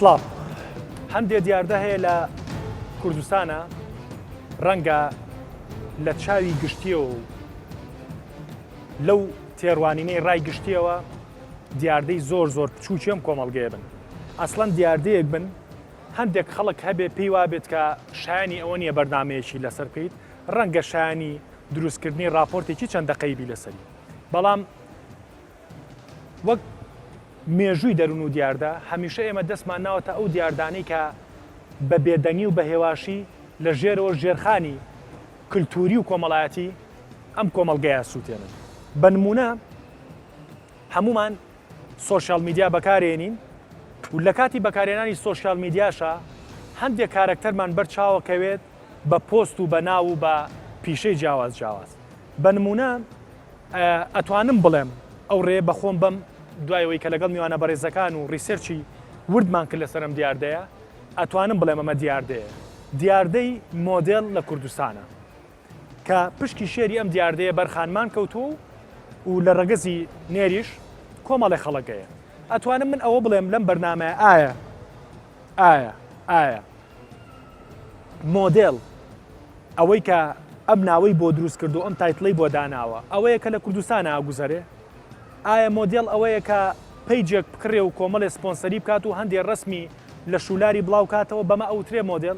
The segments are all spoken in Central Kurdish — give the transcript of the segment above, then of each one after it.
سڵاو. هەندێ دیاردە هەیە لە کوردستانا ڕەنگە لە چاوی گشتیەوە و لەو تێڕوانینەی ڕای گشتیەوە دیاردەی زۆر زۆر بچووکی ئەم کۆمەڵگەیە بن. ئەسڵەن دیاردەیەک بن هەندێک خەڵک هەبێ پێی وابێت کە شایانی ئەوە نییە بەرنامەیەکی لەسەر بکەیت، ڕەنگە شایانی دروستکردنی ڕاپۆرتێکی چەند دەقەیی بی لەسەری. بەڵام وەک مێژووی دەروون و دیاردە، هەمیشە ئێمە دەستمان ناوەتە ئەو دیاردانەی کە بە بێدەنگی و بە هێواشی لە ژێرەوە ژێرخانی کلتووری و کۆمەڵایەتی ئەم کۆمەڵگەیە سووتێنن. بە نموونە هەموومان سۆشیال میدیا بەکارێنین و لە کاتی بەکارهێنانی سۆشیال میدیاشا هەندێک کارەکتەرمان بەر چاوە کەوێت بە پۆست و بە ناو و بە پیشەی جیاواز جیاواز. بە نموونە ئەتوانم بڵێم ئەو ڕێیە بە خۆم بەم دوای ئەوەی کە لەگەڵ میوانە بەڕێزەکان و research ی وردمان کرد لەسەر ئەم دیاردەیە ئەتوانم بڵێم ئەمە دیاردەیە دیاردەی مۆدێل لە کوردستانە کە پشکی شێری ئەم دیاردەیە بەر خانمان کەوتووە و و لە ڕەگەزی نێریش کۆمەڵێ خەڵک هەیە ئەتوانم من ئەوە بڵێم لەم بەرنامەیە ئایا ئایا ئایا مۆدێل ئەوەی کە ئەم ناوەی بۆ دروست کردو ئەم title ەی بۆ داناوە ئەوەیە کە لە کوردستانا ئەگوزەرێ؟ ئایا مۆدێل ئەوەیە کە page ێک بکڕێ و کۆمەڵێ سپۆنسەری بکات و هەندێ ڕەسمی لەشولاری بڵاو کاتەوە بەمە ئەوترێ مۆدێل؟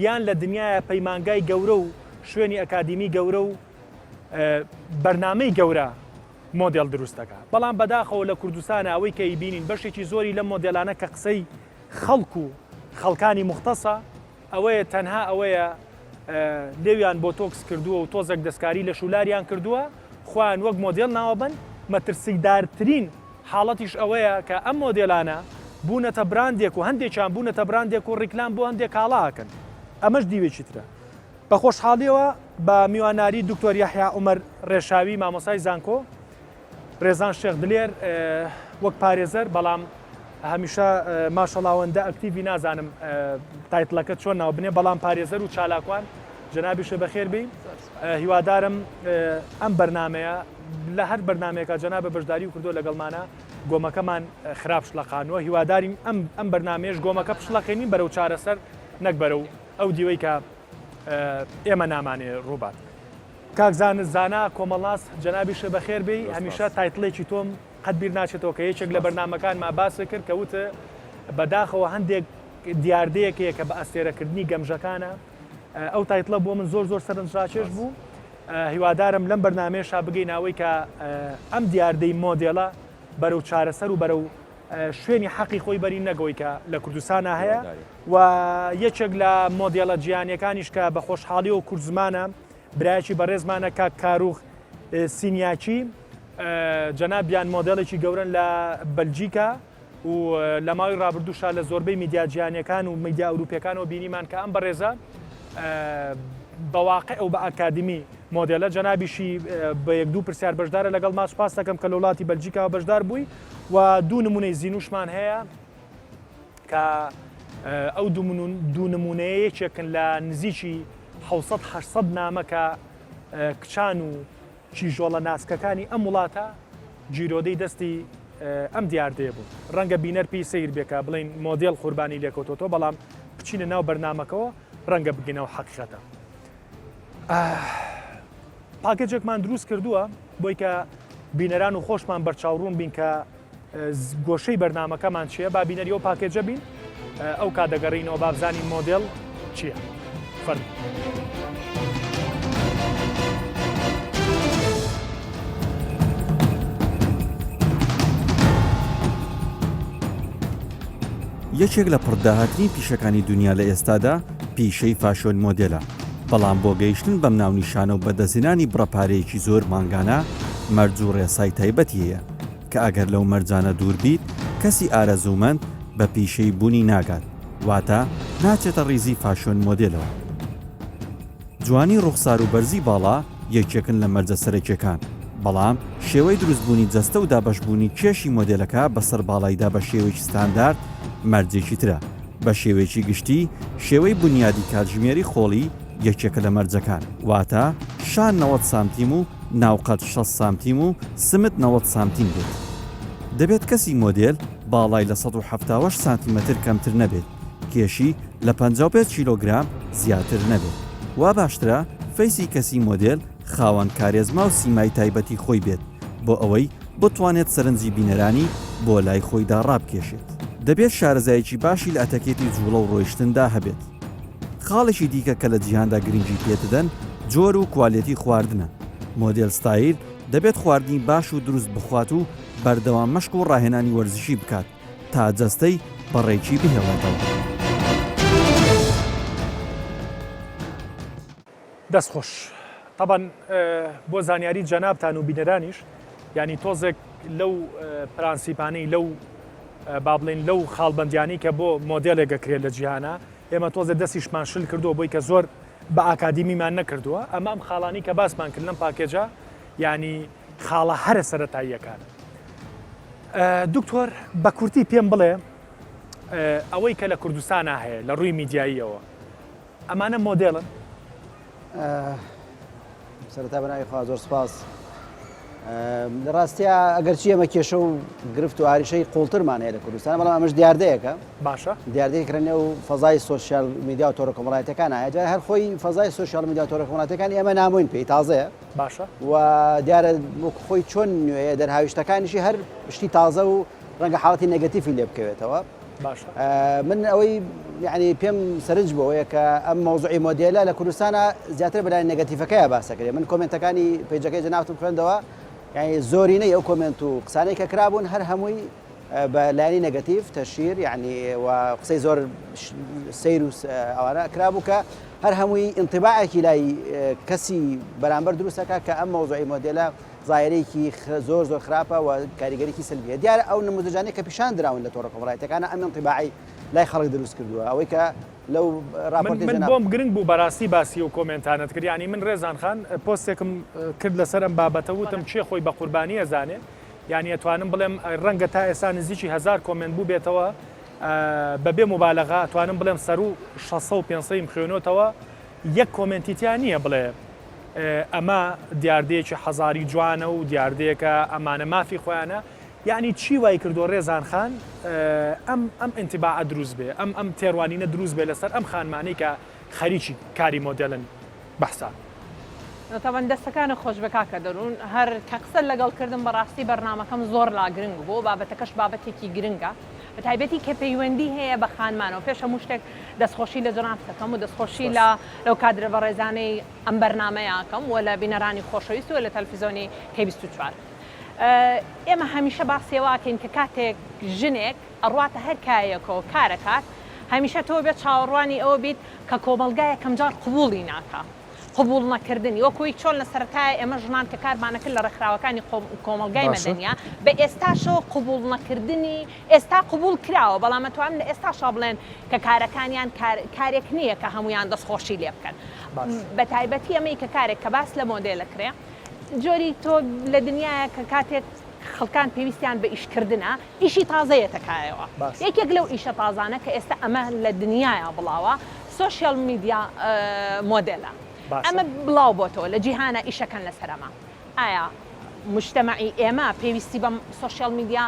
یان لە دنیایا پەیمانگای گەورە و شوێنی ئەکادیمی گەورە و بەرنامەی گەورە مۆدێل دروست دەکا؟ بەڵام بەداخەوە لە کوردستانا ئەوەی کە ئەیبینین بەشێکی زۆری لەم مۆدێلانە کە قسەی خەڵک و خەڵکانی موختەسە ئەوەیە تەنها ئەوەیە لێویان بۆتۆکس کردووە و تۆزێک دەستکاری لەش و لاریان کردووە خۆیان وەک مۆدێل ناوەبەن، مەترسیدارترین حاڵەتیش ئەوەیە کە ئەم مۆدێلانە بوونەتە براندێک و هەندێکیان بوونەتە براندێک و ڕیکلام بۆ هەندێک کاڵا ئەکەن ئەمەش دیوێکی ترە. بە خۆشحاڵیەوە بە میواناری دکتۆر یەحیا عومەر ڕێشاوی مامۆستای زانکۆ، ڕێزان شێخ دلێر وەک پارێزەر بەڵام هەمیشە ماشەڵا ئەوەندە active ی نازانم title ەکە چۆن ناو بنێ بەڵام پارێزەر و چالاکوان جەنابیشە بەخێر بێی هیوادارم ئەم بەرنمەیە لە هەر بەرنمەیەکە جەنابە بەشداری و کردو لەگەڵمانە گۆمەکەمان خراپ شڵەقانوە هیوادارین ئەم ئەم بەرنمەیەش گۆمەکە پشڵەقێنین بەرەو چارەسەر نەک بەرەو ئەو دیوەی کە ئێمە نامانێ ڕووبات. کاک زانست زانا کۆمەڵناس جەنابیشت بەخێر بێی هەمیشە title ێکی تۆم قەت بیر ناچێتەوە کە یەکێک لە بەرنامەکانما باست کرد کە وت بەداخەوە هەندێک دیاردەیەک هەیە کە بە ئەستێرەکردنی گەمژەکانە ئەو title ە بۆ من زۆر زۆر سەرنجڕاکێش بوو هیوادارم لەم بەرنامەیەشا بگەینە ئەوەی کە ئەم دیاردەی مۆدێلە بەرەو چارەسەر و بەرەو شوێنی حەقی خۆی بەرین نەگەوەی کە لە کوردستانا هەیە و یەکێک لە مۆدێلە جیهانیەکانیش کە بە خۆشحاڵی و کوردزمانە برایەکی بەڕێزمانە کاک کاروخ سینیاکی جەنابیان مۆدێلێکی گەورەن لە بەلجیکا و لە ماوەی ڕابردووشا لە زۆربەی میدیا جیهانیەکان و میدیا ئەوروپیەکانەوە بینیمان کە ئەم بەڕێزە بە واقع و بە ئەکادمی مۆدێلە جەنابیشی بە یەک دوو پرسیار بەشدارە لەگەڵ ما سوپاس دەکەم کە لە وڵاتی بەلجیکاوە بەشدار بووی و دوو نمونەی زینوشمان هەیە کە ئەو دوو نمونەیە یەکێکن لە نزیکی 700 800 نامە کە کچان و کیژۆڵە ناسکەکانی ئەم وڵاتە گیرۆدەی دەستی ئەم دیاردەیە بوون. ڕەنگە بینەر پێی سەیر بێ کە بڵێین مۆدێل قوربانی لێکەوتۆتەوە، بەڵام بچینە ناو بەرنامەکەوە ڕەنگە بگەینە ئەو حەقیقەتە. پاکێجێکمان دروست کردووە بۆی کە بینەران و خۆشمان بەرچاوڕوون بین کە گۆشەی بەرنامەکەمان چییە با بینەری ئەو پاکێجە بین ئەو کات دەگەڕینەوە با بزانین مۆدێل چییە فەرموو. یەکێک لە پڕداهاترین پیشەکانی دونیا لە ئێستادا پیشەی fashion مۆدێلە، بەڵام بۆ گەیشتن بەم ناونیشانە و بەدەستهێنانی بڕە پارەیەکی زۆر مانگانە مەرج و ڕێسای تایبەتی هەیە کە ئەگەر لەو مەرجانە دوور بیت کەسی ئارەزوومەند بە پیشەی بوونی ناگات واتە ناچێتە ڕیزی fashion مۆدێلەوە. جوانی ڕوخسار و بەرزی باڵا یەکێکن لە مەرجە سەرەکیەکان، بەڵام شێوەی دروستبوونی جەستە و دابەشبوونی کێشی مۆدێلەکە بەسەر باڵایدا بە شێوەیەکی ستاندارد مەرجێکی ترە، بە شێوەیەکی گشتی شێوەی بونیادی کاتژمێری خۆڵی یەکێکە لە مەرجەکان، واتە شان 90 سانتیم و ناوقەد 60 سانتیم و سمت 90 سانتیم بێت. دەبێت کەسی مۆدێل. باڵای لە 178 سانتیمەتر کەمتر نەبێت، کێشی لە 55 کیلۆگرام زیاتر نەبێت. وا باشترە face ی کەسی مۆدێل خاوەن کارێزما و سیمای تایبەتی خۆی بێت بۆ ئەوەی بتوانێت سەرنجی بینەرانی بۆ لای خۆیدا ڕابکێشێت. دەبێت شارەزایەکی باشی لە ئەتەکێتی جوڵە و ڕۆیشتندا هەبێت. خاڵێکی دیکە کە لە جیهاندا گرنگی پێدەدەن جۆر و کوالێتی خواردنە. مۆدێل ستایل دەبێت خواردنی باش و دروست بخوات و بەردەوام مەشق و ڕاهێنانی وەرزشی بکات تا جەستەی بە ڕێکی بهێڵێتەوە. دەست خۆش. تەبعەن بۆ زانیاری جەنابتان و بینەرانیش یانی تۆزێک لەو پرانسیپانەی لەو با بڵێین لەو خاڵبەندیانەی کە بۆ مۆدێلێک ئەکرێت لە جیهانا ئێمە تۆزێ دەستیشمان شل کردووە بۆی کە زۆر بە ئاکادیمیمان نەکردووە ئەمە ئەم خاڵانی کە باسمان کرد لەم پاکێجە یانی خاڵە هەرە سەرەتاییەکان دکتۆر بە کورتی پێم بڵێ ئەوەی کە لە کوردستانە هەیە لە ڕووی میدیاییەوە ئەمانە مۆدێلن؟ سەرەتا بە ناوی خوا زۆر سپاس. لە ڕاستیا ئەگەرچی ئەمە کێشە و گرفت و ئاریشەی قوڵترمان هەیە لە کوردستان بەڵام ئەمەش دیاردەیەکە باشە دیاردەیەک لە نێو فەزای social media و تۆڕە کۆمەڵایەتەکان هەیە جا هەر خۆی فەزای social media و تۆڕە کۆمەڵایەتەکان ئێمە نامۆین پێی تازەیە باشە و دیارە وەک خۆی چۆن نوێیە دەرهاویشتەکانیشی هەر شتی تازە و ڕەنگە حاڵەتی negative ی لێ بکەوێتەوە باشە. من ئەوەی یعنی پێم سەرنج بۆیە کە ئەم مەوزوعی مۆدێلە لە کوردستانە زیاتر بەلای negative ەکەیە باسەکرێ من comment ەکانی page ەکەی جەنابتم خوێندەوە یعنی زۆرینەی ئەو comment و قسانەی کە کرابوون هەر هەمووی بە لایەنی negative تەشهیر یعنی و قسەی زۆر سەیر و ئەوانە کرابوو کە هەر هەمووی ئینتیباعێکی لای کەسی بەرامبەر دروستەکە کە ئەم مەوزوعی مۆدێلە زاهیرەیەکی زۆر زۆر خراپە و کاریگەریی سلبیە. دیارە ئەو نموزەجانەی کە پیشان دراون لە تۆڕە کۆمەڵایەتیەکانە ئەم ئینتیباعەی لای خەڵک دروست کردووە. ئەوەی کە لەو ڕاپۆرتەی من جەناب. بۆم گرنگ بوو بەراستی باسی ئەو comment انەت کرد یانی من ڕێزان خان پۆستێکم کرد لەسەر ئەم بابەتە وتم کێ خۆی بە قوربانی ئەزانێ یانی ئەتوانم بڵێم ڕەنگە تا ئێستا نزیکی هەزار comment بووبێتەوە بەبێ موبالەغە ئەتوانم بڵێم سەروو شەسە و پێنسەیم خوێنۆتەوە یەک comment ی تیا نییە بڵێ ئەمە دیاردەیەکی حەزاری جوانە و دیاردەیەکە ئەمانە مافی خۆیانە یەعنی چی وای کردووە ڕێزان خان ئەم ئەم ئینتیباعە دروست بێ ئەم ئەم تێڕوانینە دروست بێ لەسەر ئەم خانمانەی کە خەریکی کاری مۆدێلن بەحسا. تەبعەن دەستەکانت خۆش بێ کاکە دەروون هەر کە قسەت لەگەڵ کردم بەڕاستی بەرنامەکەم زۆر لا گرنگ بوو بابەتەکەش بابەتێکی گرنگە بەتایبەتی کە پەیوەندی هەیە بە خانمانەوە پێش هەموو شتێک دەستخۆشی لە جەنابت ئەکەم و دەستخۆشی لە لەو کادرە بەڕێزانەی ئەم بەرنامەیە ئەکەم و لە بینەرانی خۆشەویست و لە تەلەفزیۆنی کەی 24. ئێمە هەمیشە باسی ئەوە ئەکەین کە کاتێک ژنێک ئەڕواتە هەر کایەکەوە کارەکات هەمیشە تۆ بێت چاوەڕوانی ئەوە بیت کە کۆمەڵگا یەکەمجار قبوڵی ناکا. قبوڵ نەکردنی وەک وەی چۆن لە سەرەتایە ئێمە ژنان کە کارمان ئەکرد لە ڕێکخراوەکانی کۆمەڵگای باشە. مەدەنیە بە ئێستاشەوە قبوڵ نەکردنی ئێستا قبوڵ کراوە بەڵام ئەتوانم لە ئێستاشا بڵێن کە کارەکانیان کار کارێک نییە کە هەموویان دەستخۆشی لێ بکەن باش. بە تایبەتی ئەمەی کە کارێک کە باس لە مۆدێل ئەکرێ جۆری تۆ لە دنیایە کە کاتێک خەڵکان پێویستیان بە ئیش کردنە ئیشی تازە یەتە کایەوە باش. یەکێک لەو ئیشە تازانە کە ئێستا ئەمە لە دنیایا بڵاوە social media مۆدێلە باشە. ئەمە بڵاو بۆتەوە لە جیهانا ئیشەکەن لەسەر ئەمە ئایا موجتەمەعی ئێمە پێویستی بەم social media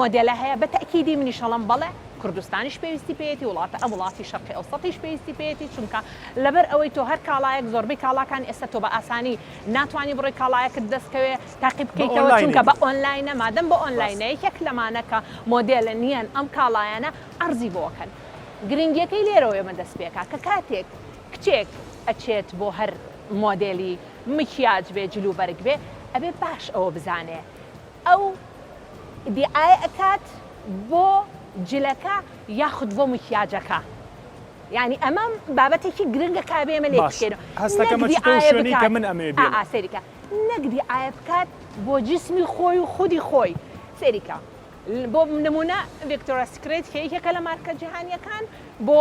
مۆدێلە هەیە بە تەئکیدی منیش ئەڵێم بەڵێ کوردستانیش پێویستی پێیەتی وڵاتە ئەم وڵاتی شەرقی ئەوسەتیش پێویستی پێیەتی چونکە لەبەر ئەوەی تۆ هەر کاڵایەک زۆربەی کاڵاکان ئێستا تۆ بە ئاسانی ناتوانی بڕۆی کاڵایەکت دەست کەوێ تاقی بە بکەیتەوە ئۆنلاینی چونکە بە تر. ئۆنلاینە مادەم بە ئۆنلاینە ڕاستە. یەکێک لەمانە کە مۆدێلە نییەن ئەم کاڵایانە عەرزی بۆ ئەکەن گرنگیەکەی لێرەوە ئێمە دەست پێکا کە کاتێک کچێک ئەچێت بۆ هەر مۆدێلی مکیاج بێ جل و بەرگ بێ ئەبێ باش ئەوە بزانێ ئەو دیعایە ئەکات بۆ جلەکە یاخود بۆ مکیاجەکە یانی ئەمە بابەتێکی گرنگە کە ئەبێ ئێمە لێی باش بشکێنەوە نەک هەستەکەم ئەچیتەوە دیعایە شوێنەی کە بکات من ئەمەوێ ئا بێڵم. ئا سەیری کە نەک دیعایە بکات بۆ جسمی خۆی و خودی خۆی سەیری کە بۆ نمونە Victoria's Secret کە یەکێکە لە مارکە جیهانیەکان بۆ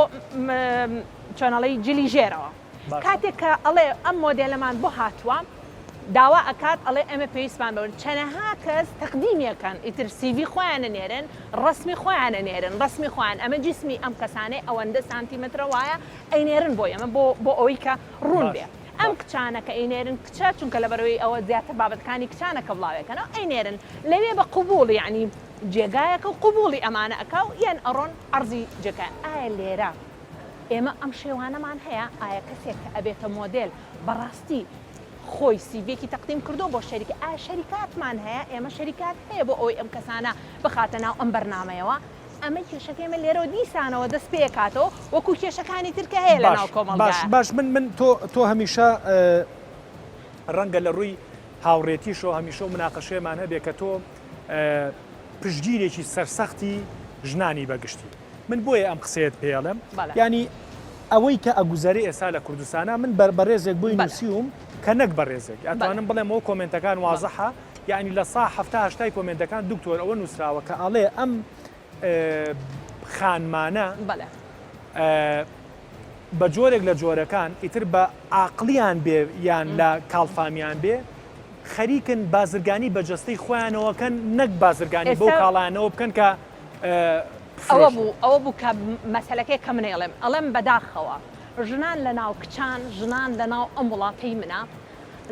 چۆنەڵی جلی ژێرەوە کاتێک کە ئەڵێ ئەم مۆدێلەمان بۆ هاتووە داوا ئەکات ئەڵێ ئێمە پێویستمان بەون چەنەها کەس تەقدیمیەکەن ئیتر CV خۆیانە نێرن ڕسمی خۆیانە نێرن ڕسمی خۆیان ئەمە جسمی ئەم کەسانەی ئەوەندە سانتیمەترە وایە ئەینێرن بۆ ئێمە بۆ بۆ ئەوەی کە ڕوون بێ ئەم کچانە کە ئەینێرن کچە چونکە لەبەرەوەی ئەوە زیاتر بابەتەکانی کچانە کە بڵاوێکەنەوە ئەینێرن لەوێ بە قبوڵ یعنی. جێگایەکە و قبوڵی ئەمانە ئەکا و یان ئەڕۆن عەرزی جێگایان ئایا لێرە ئێمە ئەم شێوانەمان هەیە؟ ئایا کەسێک کە ئەبێتە مۆدێل بەڕاستی خۆی سیڤیەکی تەقدیم کردووە بۆ شەریکە ئایا شەریکاتمان هەیە؟ ئێمە شەریکات هەیە بۆ ئەوەی ئەم کەسانە بخاتە ناو ئەم بەرنامەیەوە؟ ئەمە کێشەکەی ئێمە لێرەوە دیسانەوە دەست پێکاتەوە وەکو کێشەکانی تر کە هەیە لە باش ناو باش کۆمەڵگایە. باش من من تۆ تۆ هەمیشە ڕەنگە لە ڕووی هاوڕێتیشەوە هەمیشە و مناقەشەیەمان هەبێ کە تۆ پشتگیرێکی سەرسەختی ژنانی بە گشتی من بۆیە ئەم قسەیەت پێڵێم یانی ئەوەی کە ئەگوزەرێ ئێستا لە کوردستانە من بەر بەڕێزێک بۆی نووسیوم کە نەک بەڕێزێک ئەتوانم بڵێم ئەو کۆمنتەکان وازحە یعنی لە سا هەفتا هەشتای کۆمنتەکان دکتۆر ئەوە نووسراوە کە ئەڵێ ئەم خانمانە بە جۆرێک لە جۆرەکان ئیتر بە ئاقلیان بێ یان لە کاڵفامیان بێ خەریکن بازرگانی بە جەستەی خۆیانەوە کەن نەک بازرگانی بەو کاڵایانەوە بکەن کە ئەوە بوو ئەوە بوو کە مەسەلەکەی کە من ئەڵێم ئەڵێم بەداخەوە ژنان لە ناو کچان ژنان لە ناو ئەم وڵاتەی منە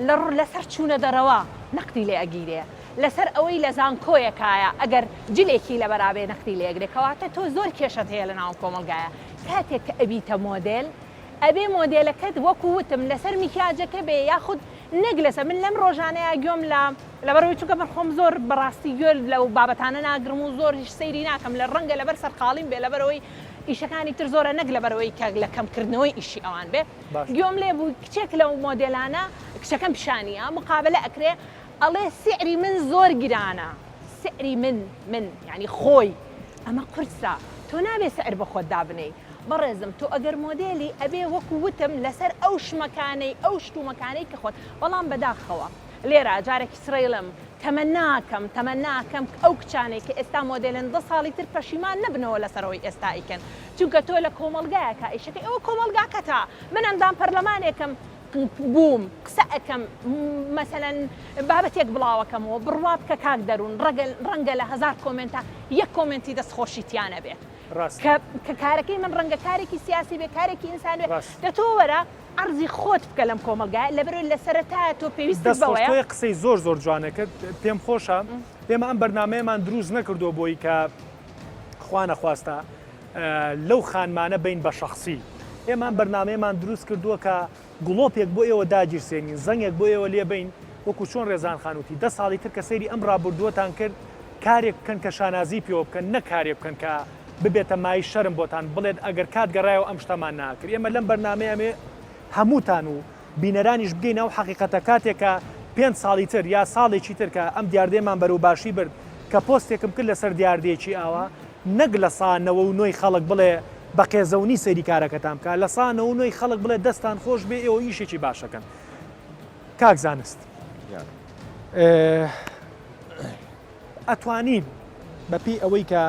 لە لەسەر چوونە دەرەوە نەقدی لێ ئەگیرێ لەسەر ئەوەی لە زانکۆیەکایە ئەگەر جلێکی لەبەرابێ نەقدی لێ ئەگرێ کەواتە تۆ زۆر کێشەت هەیە لە ناو کۆمەڵگایە کاتێک کە ئەبیتە مۆدێل ئەبێ مۆدێلەکەت وەکو وتم لەسەر میکیاجەکە بێ یاخود نەک لەسەر من لەم ڕۆژانەیا گوێم لە لەبەرئەوەی چونکە من خۆم زۆر بەڕاستی گوێ لەو بابەتانە ناگرم و زۆریش سەیری ناکەم لە ڕەنگە لەبەر سەرقاڵیم بێ لەبەرئەوەی ئیشەکانی تر زۆرە نەک لەبەرئەوەی کە لە کەمکردنەوەی ئیشی ئەوان بێ گوێم لێ بوو کچێک لەو مۆدێلانە کچەکەم پیشانیە مقابەلە ئەکرێ ئەڵێ سعری من زۆر گرانە سعری من من یعنی خۆی ئەمە قورسە تۆ نابێ سعر بە خۆت دابنێی بەڕێزم تۆ ئەگەر مۆدێلی ئەبێ وەکو وتم لەسەر ئەو شمەکانەی ئەو شتومەکانەی کە خۆت بەڵام بەداخەوە لێرە جارێکی ترەیڵێم تەمەناکەم تەمەناکەم ئەو کچانەی کە ئێستا مۆدێلن دە ساڵی تر پەشیمان نەبنەوە لەسەر ئەوەی ئێستا ئەیکەن چونکە تۆ لە کۆمەڵگایەکا ئیشەکەی ئەوە کۆمەڵگاکەتە من ئەندام پەرلەمانێکم بووم قسە ئەکەم مەسەلەن بابەتێک بڵاوەکەمەوە بڕوا بکە کاک دەروون ڕەنگە لە هەزار کۆمێنتا یەک کۆمێنتی دەست خۆشی تیا نەبێ ڕاستە. کە کە کارەکەی من ڕەنگە کارێکی سیاسی بێ کارێکی ئینسانی بێ ڕاستە. دە تۆ وەرە عەرزی خۆت بکە لەم کۆمەڵگایە لەبەرئەوەی لە سەرەتایە تۆ پێویستت دەست خۆش بەوەیە. تۆ قسەی زۆر زۆر جوانە کرد پێم خۆشە ئێمە ئەم بەرنامەیەمان دروست نەکردووە بۆی کە خوا نەخواستە لەو خانمانە بین بە شەخسی ئێمە ئەم بەرنامەیەمان دروست کردووە کە گڵۆپێک بۆ ئێوە داگیرسێنین، زەنگێک بۆ ئێوە لێ بەین، وەکو چۆن ڕێزان خان وتی، دە ساڵی تر کە سەیری ئەم ڕابوردووەتان کرد، کارێک بکەن کە شانازیی پێوە بکەن، نەک کارێک بکەن کە ببێتە مایەی شەرم بۆتان، بڵێت ئەگەر کات گەڕایەوە ئەم شتەمان ناکرد. ئێمە لەم بەرنامەیە ئەمەوێ هەمووتان و بینەرانیش بگەینە ئەو حەقیقەتە، کاتێک کە پێنج ساڵی تر یا ساڵێکی تر کە ئەم دیاردەیەمان بەرەو باشی برد، کە پۆستێکم کرد لەسەر دیاردەیەکی ئاوا، نەک لە سا نەوە و نۆی خەڵک بڵێ بە قێزەونی سەیری کارەکەتان بکا، لە سا نەوە و نۆی خەڵک بڵێ دەستان خۆش بێ ئێوە ئیشێکی باش ئەکەن. کاک زانست ئەتوانین بە پێی ئەوەی کە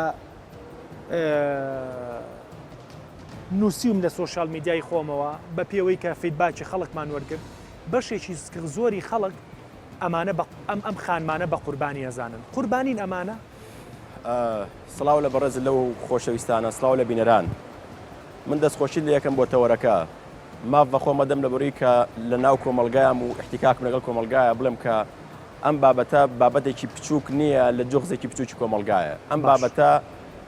نووسیوم لە سۆشیال میدیای خۆمەوە بە پێوەی کە feedback ی خەڵکمان وەرگرت بەشێکی زۆری خەڵک ئەمانە ئەم ئەم خانمانە بە قوربانی ئەزانن قوربانین ئەمانە؟ سڵاو لە بەڕێزت لەو خۆشەویستانە سڵاو لە بینەران من دەستخۆشیت لێ یەکەم بۆ تەوەرەکە ماف بە خۆم ئەدەم لە بەروی کە لە ناو کۆمەڵگایام و احتیکاکم لەگەڵ کۆمەڵگایە بڵێم کە ئەم بابەتە بابەتێکی بچووک نییە لە جوغزێکی بچووکی کۆمەڵگایە ئەم بابەتە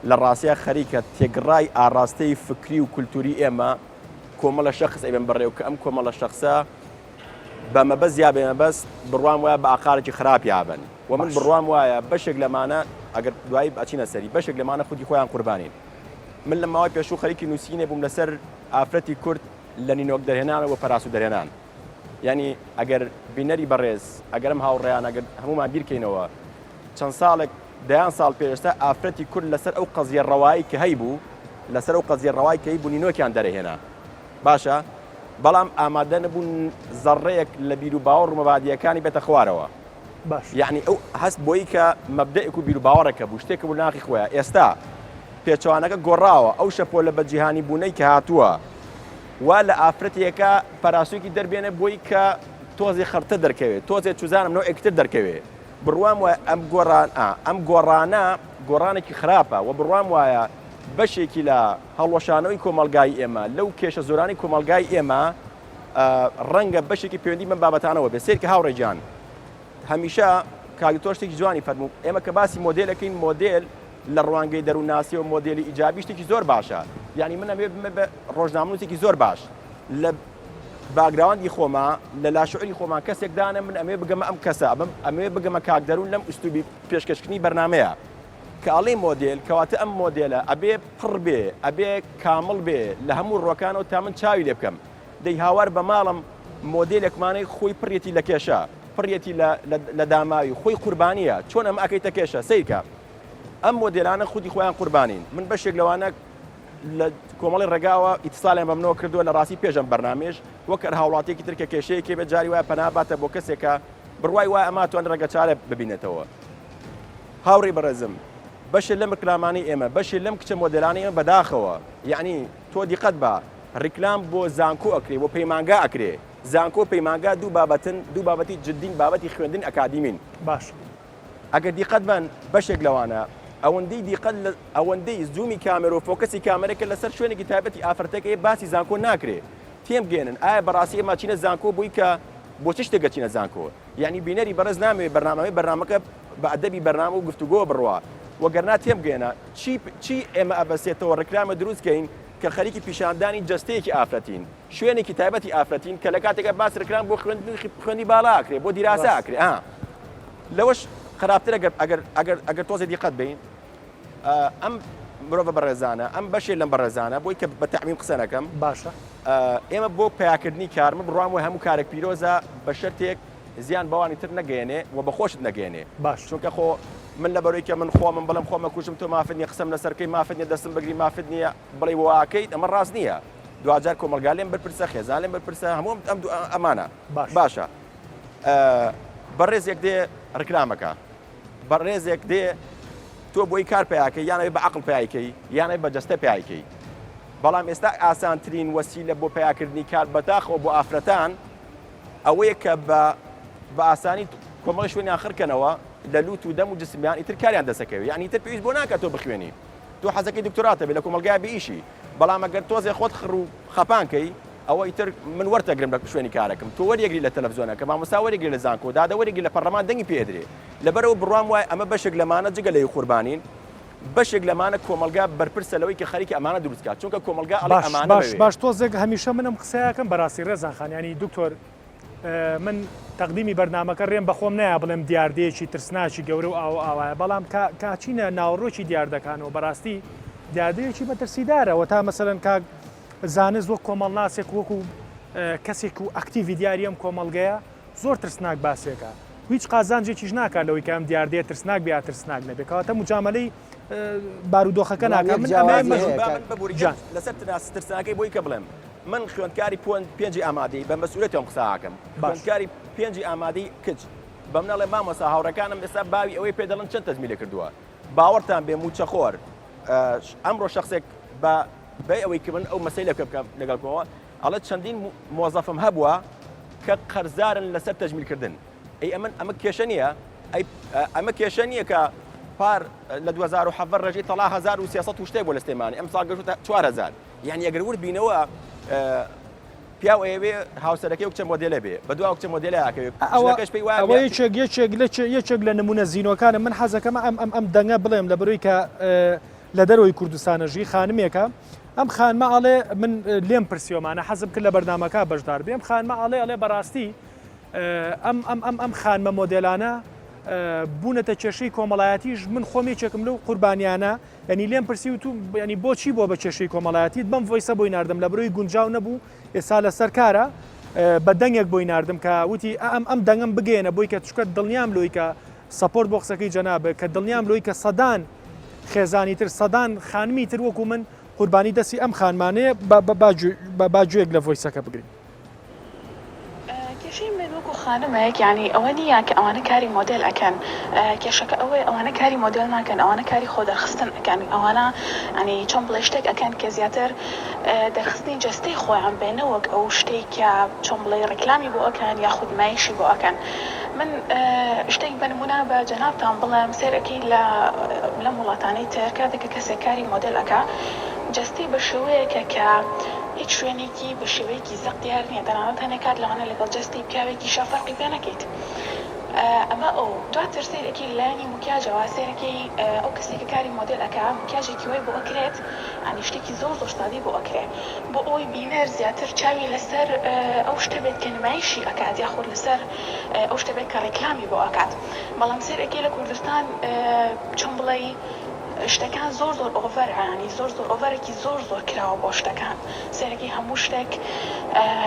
لە ڕاستیا خەریکە تێگڕای ئاڕاستەی فکری و کولتوری ئێمە کۆمەڵە شەخس ئەیبەن بەڕێو کە ئەم کۆمەڵە شەخسە بە مەبەست یا بێ مەبەست بڕوام وایە بە ئاقارێکی خراپ یابن و من بڕوام وایە بەشێک لەمانە ئەگەر دوایی ئەچینە سەری بەشێک لەمانە خودی خۆیان قوربانین من لە ماوەی پێشوو خەریکی نووسینێ بووم لەسەر ئافرەتی کورد لە نینۆک دەرهێنانەوە پەراسو دەرهێنان یعنی ئەگەر بینەری بەڕێز ئەگەرم هاوڕێیان ئەگەر هەمومان بیرکەینەوە چەند ساڵێک دەیان ساڵ پێشتا ئافرەتی کورد لەسەر ئەو قەزیە ڕەوایی کە هەیبوو لەسەر ئەو قەزیە ڕەوای کە هەیبوو نینۆکیان دەرهێنا باشە بەڵام ئامادە نەبوون زەڕەیەک لە بیر و باوەڕ و مەبادیەکانی بێتە خوارەوە باش یعنی ئەو هەست بۆی کە مەبدەئێک و بیر و باوەڕێکە بوو شتێکە بوو ناخی خۆیان ئێستا پێچەوانەکە گۆڕاوە ئەو شەپۆلە بە جیهانی بوونەی کە هاتووە وا لە ئافرەتێکە پەراسوێکی دەربێنێ بۆی کە تۆزێ خەرتر دەرکەوێت تۆزێ چوزانم نەوەیەکتر دەرکەوێ بڕوام وایە ئەم گۆڕان ئەم گۆڕانە گۆڕانێکی خراپە و بڕوام وایە بەشێکی لە هەڵوەشانەوەی کۆمەڵگای ئێمە لەو کێشە زۆرانەی کۆمەڵگای ئێمە ڕەنگە بەشێکی پەیوەندی بەم بابەتانەوە بێت سەیرکە هاوڕێ گیان هەمیشە. کاک دکتۆر شتێکی جوانی فەرموو ئێمە کە باسی مۆدێلەکەین مۆدێل لە ڕوانگەی دەروونناسیەوە مۆدێلی ئیجابی شتێکی زۆر باشە یعنی من ئەمەوێ بمە بە ڕۆژنامەنووسێکی زۆر باش لە background ی خۆما لە لاشعوری خۆمان کەسێک دانە من ئەمەوێ بگەمە ئەم کەسە ئەمە ئەمەوێ بگەمە کاک دەروون لەم ئوسلوبی پێشکەشکردنی بەرنامەیە کە ئەڵێی مۆدێل کەواتە ئەم مۆدێلە ئەبێ پڕ بێ ئەبێ کامڵ بێ لە هەموو ڕوەکانەوە تا من چاوی لێ بکەم دەی هاوار بە ماڵم مۆدێلێکمانەی خۆی پڕیەتی لە کێشە پڕیەتی لە لە داماوی خۆی قوربانیە چۆن ئەمە ئەکەیتە کێشە سەیرکە ئەم مۆدێلانە خودی خۆیان قوربانین من بەشێک لەوانە لە کۆمەڵی ڕێگاوە ئیتسالیان بە منەوە کردووە لە ڕاستی پێش ئەم بەرنامەیەش وەک هەر هاوڵاتیەکی تر کە کێشەیەکی بێت جاری وایە پەنا باتە بۆ کەسێکە بڕوای وایە ئەمە توانێت ڕێگەچارە ببینێتەوە هاوڕێی بەڕێزم بەشێ لەم ڕیکلامانەی ئێمە بەشێ لەم کچە مۆدێلانەی ئێمە بەداخەوە یەعنی تۆ دیقەت بە ڕیکلام بۆ زانکۆ ئەکرێ بۆ پەیمانگا ئەکرێ زانکۆ پەیمانگا دوو بابەتن دوو بابەتی جدین بابەتی خوێندن ئەکادیمین باش ئەگەر دیقەت بەن بەشێک لەوانە ئەوەندەی دیقەت لە ئەوەندەی zoom ی کامێرە و focus ی کامێرەکە لەسەر شوێنێکی تایبەتی ئافرەتەکەی باسی زانکۆ ناکرێ تێم بگەێنن ئایا بەڕاستی ئێمە چینە زانکۆ بووی کە بۆ چ شتێک گەچینە زانکۆ یانی بینەری بەڕێز نامەوێ بەرنامەوێ بەرنامەکە بە ئەدەبی بەرنامە و گفتوگۆ بڕوا وەگەرنا تێم بگەێنە چی چی ئێمە ئەبەسێتەوە ڕیکلامە دروست کەین کە خەریکی پیشاندانی جەستەیەکی ئافرەتین شوێنێکی تایبەتی ئافرەتین کە لە کاتێکا باس ڕیکلام بۆ خوێندنی خوێندی باڵا ئەکرێ بۆ دیراسە ئەکرێ ئا لەوەش خراپتر ئەگەر ئەگەر ئەگەر ئەگەر تۆزێ دیقەت بین ئەم مرۆڤە بەڕێزانە ئەم بەشێ لەم بەڕێزانە بۆی کە بە تەعمیم قسە نەکەم باشە ئێمە بۆ پیاکردنی کار من بڕوام وایە هەموو کارێک پیرۆزە بە شەرتێک زیان بەوانی تر نەگەیەنێ و بە خۆشت نەگەیەنێ باش چونکە خۆ من لەبەرەوەی کە من خۆمم بڵێم خۆم ئەکوژم تۆ مافت نییە قسەم لەسەر بکەی مافت نییە دەستم بگری مافت نییە بڵێی واکەیت ئەمە ڕاست نییە دواجار کۆمەڵگا لێم بەرپرسە خێزان لێم بەرپرسە هەموو ئەم ئەمانە باش باشە بەڕێزێک دێ ڕیکلامەکە بەڕێزێک دێ تۆ بۆی کار پیاکەی یانەوەی بە عقل پیایکەی یانەی بە جەستە پیایکەی بەڵام ئێستا ئاسانترین وەسیلە بۆ پیاکردنی کار بەداخەوە بۆ ئافرەتان ئەوەیە کە بە بە ئاسانی کۆمەڵی شوێنیان خڕکەنەوە لە لوت و دەم و جسمیان ئیتر کاریان دەسەکەوێت یعنی تر پێویست بۆ ناکات تۆ بخوێنی تۆ حەزەکەی دکتۆراتە بێ لە کۆمەڵگای بێ ئیشی بەڵام ئەگەر تۆزێ خۆت خڕ و خەپان کەی ئەوە ئیتر من وەرتەگرم لە شوێنی کارەکەم تۆ وەریەگری لە تەلەفزیۆنەکە مامۆستا وەریگری لە زانکۆ دادە وەریگری لە پەرلەمان دەنگی پێ ئەدرێ لەبەرئەوە بڕوام وایە ئەمە بەشێک لەمانە جگە لەوی قوربانین بەشێک لەمانە کۆمەڵگا بەرپرسە لەوەی کە خەریکە ئەمانە دروست کات چونکە کۆمەڵگا ئەڵێ باش ئەمانە باش بەوێ. باش تۆزێک هەمیشە من ئەم قسەیەکەم بەراستی ڕێزان خان یانی دکتۆر من تەقدیمی بەرنامەکە ڕێم بەخۆم نایە بڵێم دیاردەیەکی ترسناکی گەورە و ئاوە ئاوایە بەڵام کە کاچینە ناوەڕۆکی دیاردەکانەوە بەڕاستی دیاردەیەکی مەترسیدارە وە تا مەسەلەن کاک زانست وەک کۆمەڵناسێک وەکو کەسێک و ئەکتیڤی دیاری ئەم کۆمەڵگەیە زۆر ترسناک باسێکە هیچ قازانجێکیش ناکات لەوەی کە ئەم دیاردەیە ترسناک بێ یا ترسناک نەبێ کەواتە مجامەلەی بارودۆخەکە بەڵام ناکات یەک من ئەمەیە جیاوازی مەش هەیە با کاک من ببوری جان لەسەر ترسناکەی بۆی کە بڵێم من خوێندکاری پۆن پێنجی ئامادەی بە مەسئولیەتەوە قسە ئەکەم باش. خوێندکاری پێنجی ئامادەی کچ بە من ئەڵێ مامۆستا هاوڕێکانم ئێستا باوی ئەوەی پێ دەڵێن چەند تەجمیلە کردووە باوەڕتان بێ مووچەخۆر ئەمڕۆ شخصێک بە بێ ئەوەی کە من ئەو مەسەی لەکە بکەم لەگەڵ کۆوە ئەڵێ چەندین مۆزەفم هەبووە کە قەرزارن لەسەر تەجمیلکردن ئەی ئەمن ئەمە کێشە نییە ئەی ئەمە کێشە نییە کە پار لە 2017 ڕێژەی تەڵا 1300 شتێک بۆ لە سلێمانی ئەم ساڵ گەشتە 4000 یعنی ئەگەر ورد بینەوە پیاو ئەیەوێ هاوسەرەکەی وەک چەند مۆدێلە بێ بەدوا وەک چەند مۆدێلە ئەکەوێ ئەوە ژنەکەش پێی وایە ئەوە یەکێک یەکێک لە یەکێک لە نمونە زینۆکانە من حەزەکەم ئەم ئەم ئەم دەنگە بڵێم لە بەرەوەی کە لە دەرەوەی کوردستانە ژی خانمێکە ئەم خانمە ئەڵێ من لێم پرسیۆمانە حەزم کرد لە بەرنامەکە بەشدار بێم خانمە ئەڵێ ئەڵێ بەڕاستی ئەم ئەم ئەم ئەم خانمە مۆدێلانە بوونەتە کێشەی کۆمەڵایەتیش من خۆم یەکێکم لەو قوربانیانە یانی لێم پرسی وتوم یانی بۆچی بووە بە کێشەی کۆمەڵایەتیت بەم voice ە بۆی ناردم لە برۆی گونجاو نەبوو ئێستا لەسەر کارە بە دەنگێک بۆی ناردم کە وتی ئەم ئەم دەنگم بگەێنە بۆی کە چکە دڵنیام لۆی کە support بۆ قسەکەی جەنابە کە دڵنیام لۆی کە سەدان خێزانی تر سەدان خانمی تر وەکو من قوربانی دەستی ئەم خانمانەیە با گوێک لە voice ەکە بگرین. کێشەی من وەکو خانمێک یانی ئەوە نییە کە ئەوانە کاری مۆدێل ئەکەن کێشەکە ئەوەیە ئەوانە کاری مۆدێل ناکەن ئەوانە کاری خۆ دەرخستن ئەکەن ئەوانە یانی چۆن بڵێ شتێک ئەکەن کە زیاتر دەرخستنی جەستەی خۆیان بێ نەوەک ئەو شتەی کە چۆن بڵێ ڕیکلامی بۆ ئەکەن یاخود نمایشی بۆ ئەکەن من شتێک بە نمونە بە جەنابتان بڵێم سەیر ئەکەی لە لەم وڵاتانەی تر کاتێک کە کەسێک کاری مۆدێل ئەکا جەستەی بە شێوەیەکە کە هیچ شوێنێکی بە شێوەیەکی زەق دیار نییە، تەنانەت هەنێ کات لەوانەیە لەگەڵ جەستەی پیاوێکیشا فەرقی پێ نەکەیت. ئەمە ئەو دواتر سەیرەکەی لە لایەنی مکیاجەوە سەیرەکەی ئەو کەسەی کە کاری مۆدێل ئەکا مکیاجێکی وای بۆ ئەکرێت یانی شتێکی زۆر زۆر سادەی بۆ ئەکرێ بۆ ئەوەی بینەر زیاتر چاوی لەسەر ئەو شتە بێت کە نمایشی ئەکات یاخود لەسەر ئەو شتە بێت کە ڕیکلامی بۆ ئەکات بەڵام سەیرەکەی لە کوردستان چۆن بڵێی شتەکان زۆر زۆر ئۆڤەرە یانی زۆر زۆر ئۆڤەرێکی زۆر زۆر کراوە بۆ شتەکان سەیرەکەی هەموو شتێک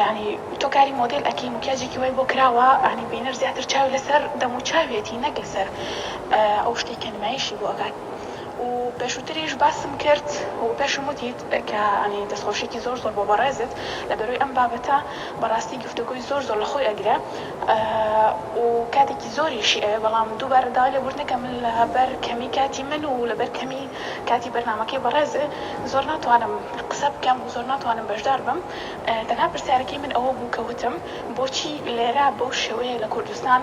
یانی تۆ کاری مۆدێل ئەکەی مکیاجێکی وای بۆ کراوە یانی بینەر زیاتر چاوی لەسەر دەم و چاویەتی نەک لەسەر ئەو شتەی کە نمایشی بۆ ئەکات و پێشووتریش باسم کرد و پێشم وتیت کە یانی دەستخۆشیەکی زۆر زۆر بۆ بەڕێزت لەبەرۆی ئەم بابەتە بەڕاستی گفتوگۆی زۆر زۆر لە خۆی ئەگرێ و کاتێکی زۆریشی ئەوێ بەڵام دووبارە داوای لێبوردن ئەکەم من لەبەر کەمی کاتی من و لەبەر کەمی کاتی بەرنامەکەی بەڕێز زۆر ناتوانم قسە بکەم و زۆر ناتوانم بەشدار بم تەنها پرسیارەکەی من ئەوە بوو کە وتم بۆچی لێرە بەو شێوەیە لە کوردستان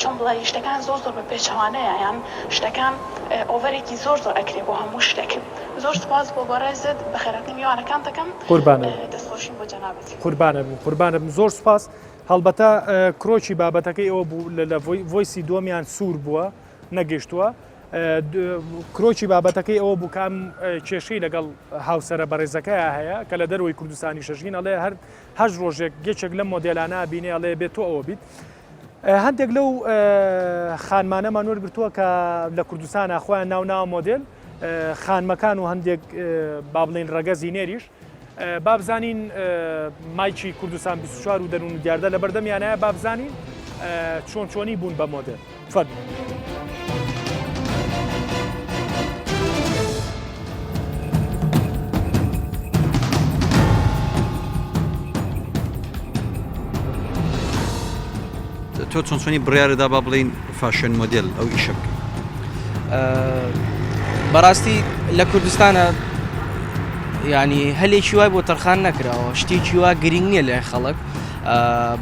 چۆن بڵێی شتەکان زۆر زۆر بە پێچەوانەیە یان شتەکان ئۆڤەرێکی زۆر زۆر ئەکرێ بۆ هەموو شتێک زۆر سوپاس بۆ بەڕێزت بەخێرهاتنی میوانەکان دەکەم قوربانت دەستخۆشیم بۆ جەنابت. قوربانت بم قوربانت بم زۆر سوپاس هەڵبەتە کرۆکی بابەتەکەی ئەوە بوو لە voice ی دووەمیان سوور بووە نەگەشتووە کرۆکی بابەتەکەی ئەوە بوو کە ئەم کێشەی لەگەڵ هاوسەرە بەڕێزەکەیا هەیە کە لە دەرەوەی کوردستانی شەژین ئەڵێ هەر هەش ڕۆژێک یەکێک لەم مۆدێلانە بینێ ئەڵێ بێت تۆ ئەوە بیت هەندێک لەو خانمانەمان وەرگتووە کە لە کوردستانە خۆیان ناو ناوە مۆدێل خانمەکان و هەندێک با بڵین ڕەگەزی نێریش بابزانین مایکی کوردستان 24 و دەروون و دیاردە لە بەردەمیانایە بابزانین چۆن چۆنی بوون بە مۆدێل فەرموو. تۆ چۆن چۆنی بڕیارەدا با بڵین fashion model ئەو ئیشە بکەی؟ بەڕاستی لە کوردستانە ینی هەلێکی وای بۆ تەرخان نەکراوە شتێکی وا گرنگ نییە لای خەڵک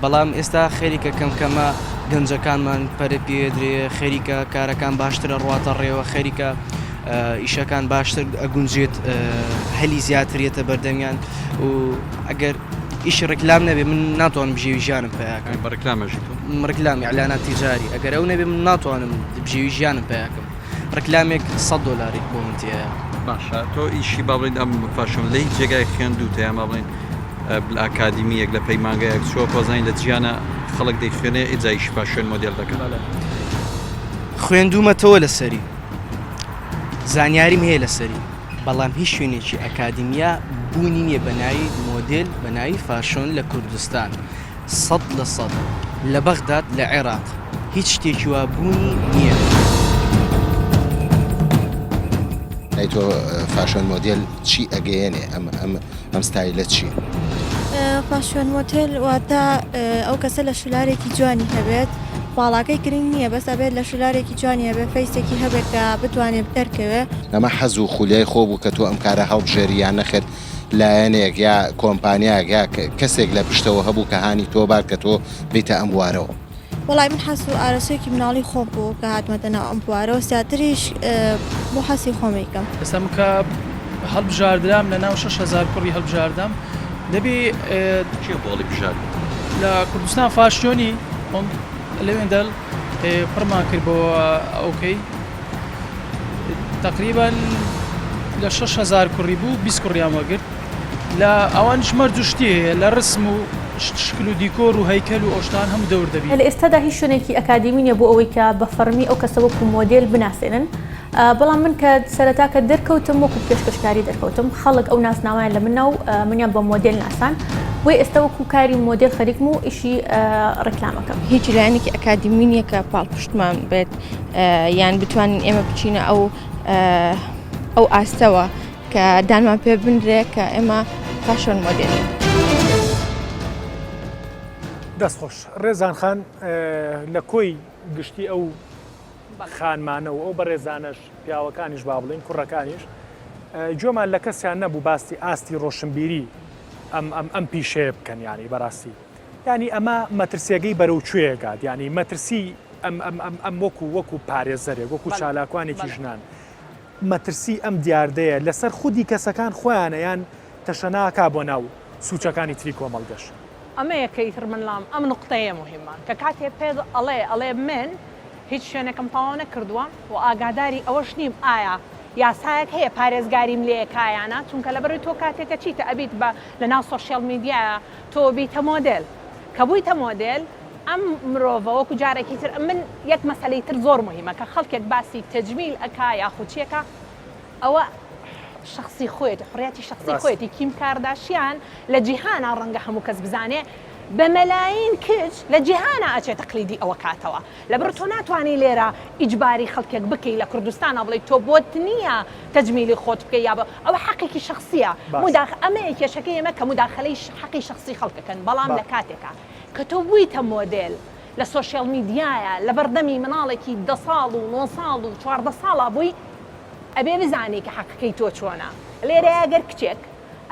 بەڵام ئێستا خەریکە کەم کەمە گەنجەکانمان پەرە پێدرێ خەریکە کارەکان باشترە ڕواتە ڕێوە خەریکە ئیشەکان باشتر ئەگونجێت هەلی زیاتریەتە بەردەمیان و ئەگەر ئیشی ڕیکلام نەبێ من ناتوانم بژێوی ژیانم پیاکەم بە ڕیکلام ئەژی تۆ؟ ڕیکلام ئیعلانات تیجاری ئەگەر ئەو نەبێ من ناتوانم بژێوی ژیانم پیاکەم ڕیکلامێک 100 دۆلاری بۆ من تیایە. باشە تۆ ئیشی با بڵێین ئەم fashion لە هیچ جێگای خوێندووتە یان با بڵێین لە ئەکادیمییەک لە پەیمانگایەک چووە خۆزانین لە جیهانە خەڵک دەیخوێنێ ئیجا ئیشی fashion model دەکەن. خوێندوومەتەوە لەسەری زانیاریم هەیە لەسەری. بەڵام هیچ شوێنێکی ئەکادیمیا بوونی نییە بە ناوی مۆدێل بە ناوی fashion لە کوردستان 100% لە بەغداد لە عێراق هیچ شتێکی وا بوونی نییە. ئەی تۆ fashion model چی ئەگەیەنێ ئەم ئەم ئەم ستایلە چیە؟ fashion model واتە ئەو کەسە لە شولارێکی جوانی هەبێت باڵاکەی گرنگ نییە بەس ئەبێت لە شولارێکی جوانی هەبێت face ێکی هەبێت کە بتوانێت دەرکەوێ. ئەمە حەز و خولیای خۆ بوو کە تۆ ئەم کارە هەڵبژێری یان نەخێر لایەنێک یا کۆمپانیایەک یا کەسێک لە پشتەوە هەبوو کە هانی تۆ بات کە تۆ بێیتە ئەم بوارەوە؟ وەڵای من حەز و ئارەزوویەکی مناڵی خۆم بوو کە هاتمەتە ناو ئەم بوارەوە زیاتریش بۆ حەزی خۆم ئەیکەم. ئێستا من کە هەڵبژاردرام لە ناو 6000 کوڕی هەڵبژاردام دەبی کێ بۆ هەڵیبژارد؟ لە کوردستان فاشیۆنی خۆم لەوێندەل پڕمان کرد بۆ ئەوکەی تقریبا لە 6000 کوڕی بوو 20 کوڕیان وەگرت لە ئەوانیش مەرج و شتی هەیە لە ڕسم و شکل و دیکۆر و هەیکەل و ئەوشتان هەموو دەور دەبی. لە ئێستادا هیچ شوێنێکی ئەکادیمی نیە بۆ ئەوەی کە بە فەڕمی ئەو کەسە وەکو مۆدێل بناسێنن بەڵام من کە سەرەتا کە دەرکەوتم وەکو پێشکەشکاری دەرکەوتم خەڵک ئەو ناسناوەیان لە من نا و منیان بە مۆدێل ناسان بۆیە ئێستا وەکو کاری مۆدێل خەریکم و ئیشی ڕیکلامەکەم. هیچ لایەنێکی ئەکادیمی نیە کە پاڵپشتمان بێت یان بتوانین ئێمە بچینە ئەو ئەو ئاستەوە کە دانمان پێ بنرێ کە ئێمە fashion model ین. دەست خۆش ڕێزان خان لە کۆی گشتی ئەو خانمانە و ئەو بەڕێزانەش پیاوەکانیش با بڵین کوڕەکانیش گوێمان لە کەسیان نەبوو باستی ئاستی ڕۆشنبیری ئەم ئەم ئەم پیشەیە بکەن یانی بەڕاستی یانی ئەمە مەترسیەکەی بەرەو کوێ گات یانی مەترسی ئەم ئەم ئەم ئەم وەکو وەکو پارێزەرێک وەکو چالاکوانێکی ژنان مەترسی ئەم دیاردەیە لەسەر خودی کەسەکان خۆیانە یان تەشەناکا بۆ ناو سوچەکانی تری کۆمەڵگەش؟ ئەمەیە کە ئیتر من لام ئەم نوقتەیە موهیمە کە کاتێ پێت ئەڵێ ئەڵێ من هیچ شوێنێکم تەواو نەکردووە و ئاگاداری ئەوەش نیم ئایا یاسایەک هەیە پارێزگاریم لێ کا یا نا چونکە لەبەرئەوەی تۆ کاتێک کە چیتە ئەبیت بە لەناو سۆشیال میدیایە تۆ بیتە مۆدێل کە بوویتە مۆدێل ئەم مرۆڤە وەکو جارێکی تر من یەک مەسەلەی تر زۆر موهیمە کە خەڵکێک باسی تەجمیل ئەکا یاخود چیەکا ئەوە شەخسی خۆیەتی حڕیاتی شەخسی خۆیەتی کیم کارداشیان لە جیهانا ڕەنگە هەموو کەس بزانێ بە مەلاین کچ لە جیهانا ئەچێ تەقلیدی ئەوە کاتەوە لەبەر تۆ ناتوانی لێرە ئیجباری خەڵکێک بکەی لە کوردستانا بڵێی تۆ بۆت نییە تەجمیلی خۆت بکەی یا بە ئەوە حەقێکی شەخسیە موداخ ئەمەیە کێشەکەی ئێمە کە موداخەلەی حەقی شەخسی خەڵکەکەن بەڵام لە کاتێکا کە تۆ بوویتە مۆدێل لە سۆشیال میدیایە لەبەردەمی مناڵێکی دە ساڵ و نۆ ساڵ و 14 ساڵا بووی ئەبێ بزانی کە حەقەکەی تۆ چۆنە لێرەیا گەر کچێک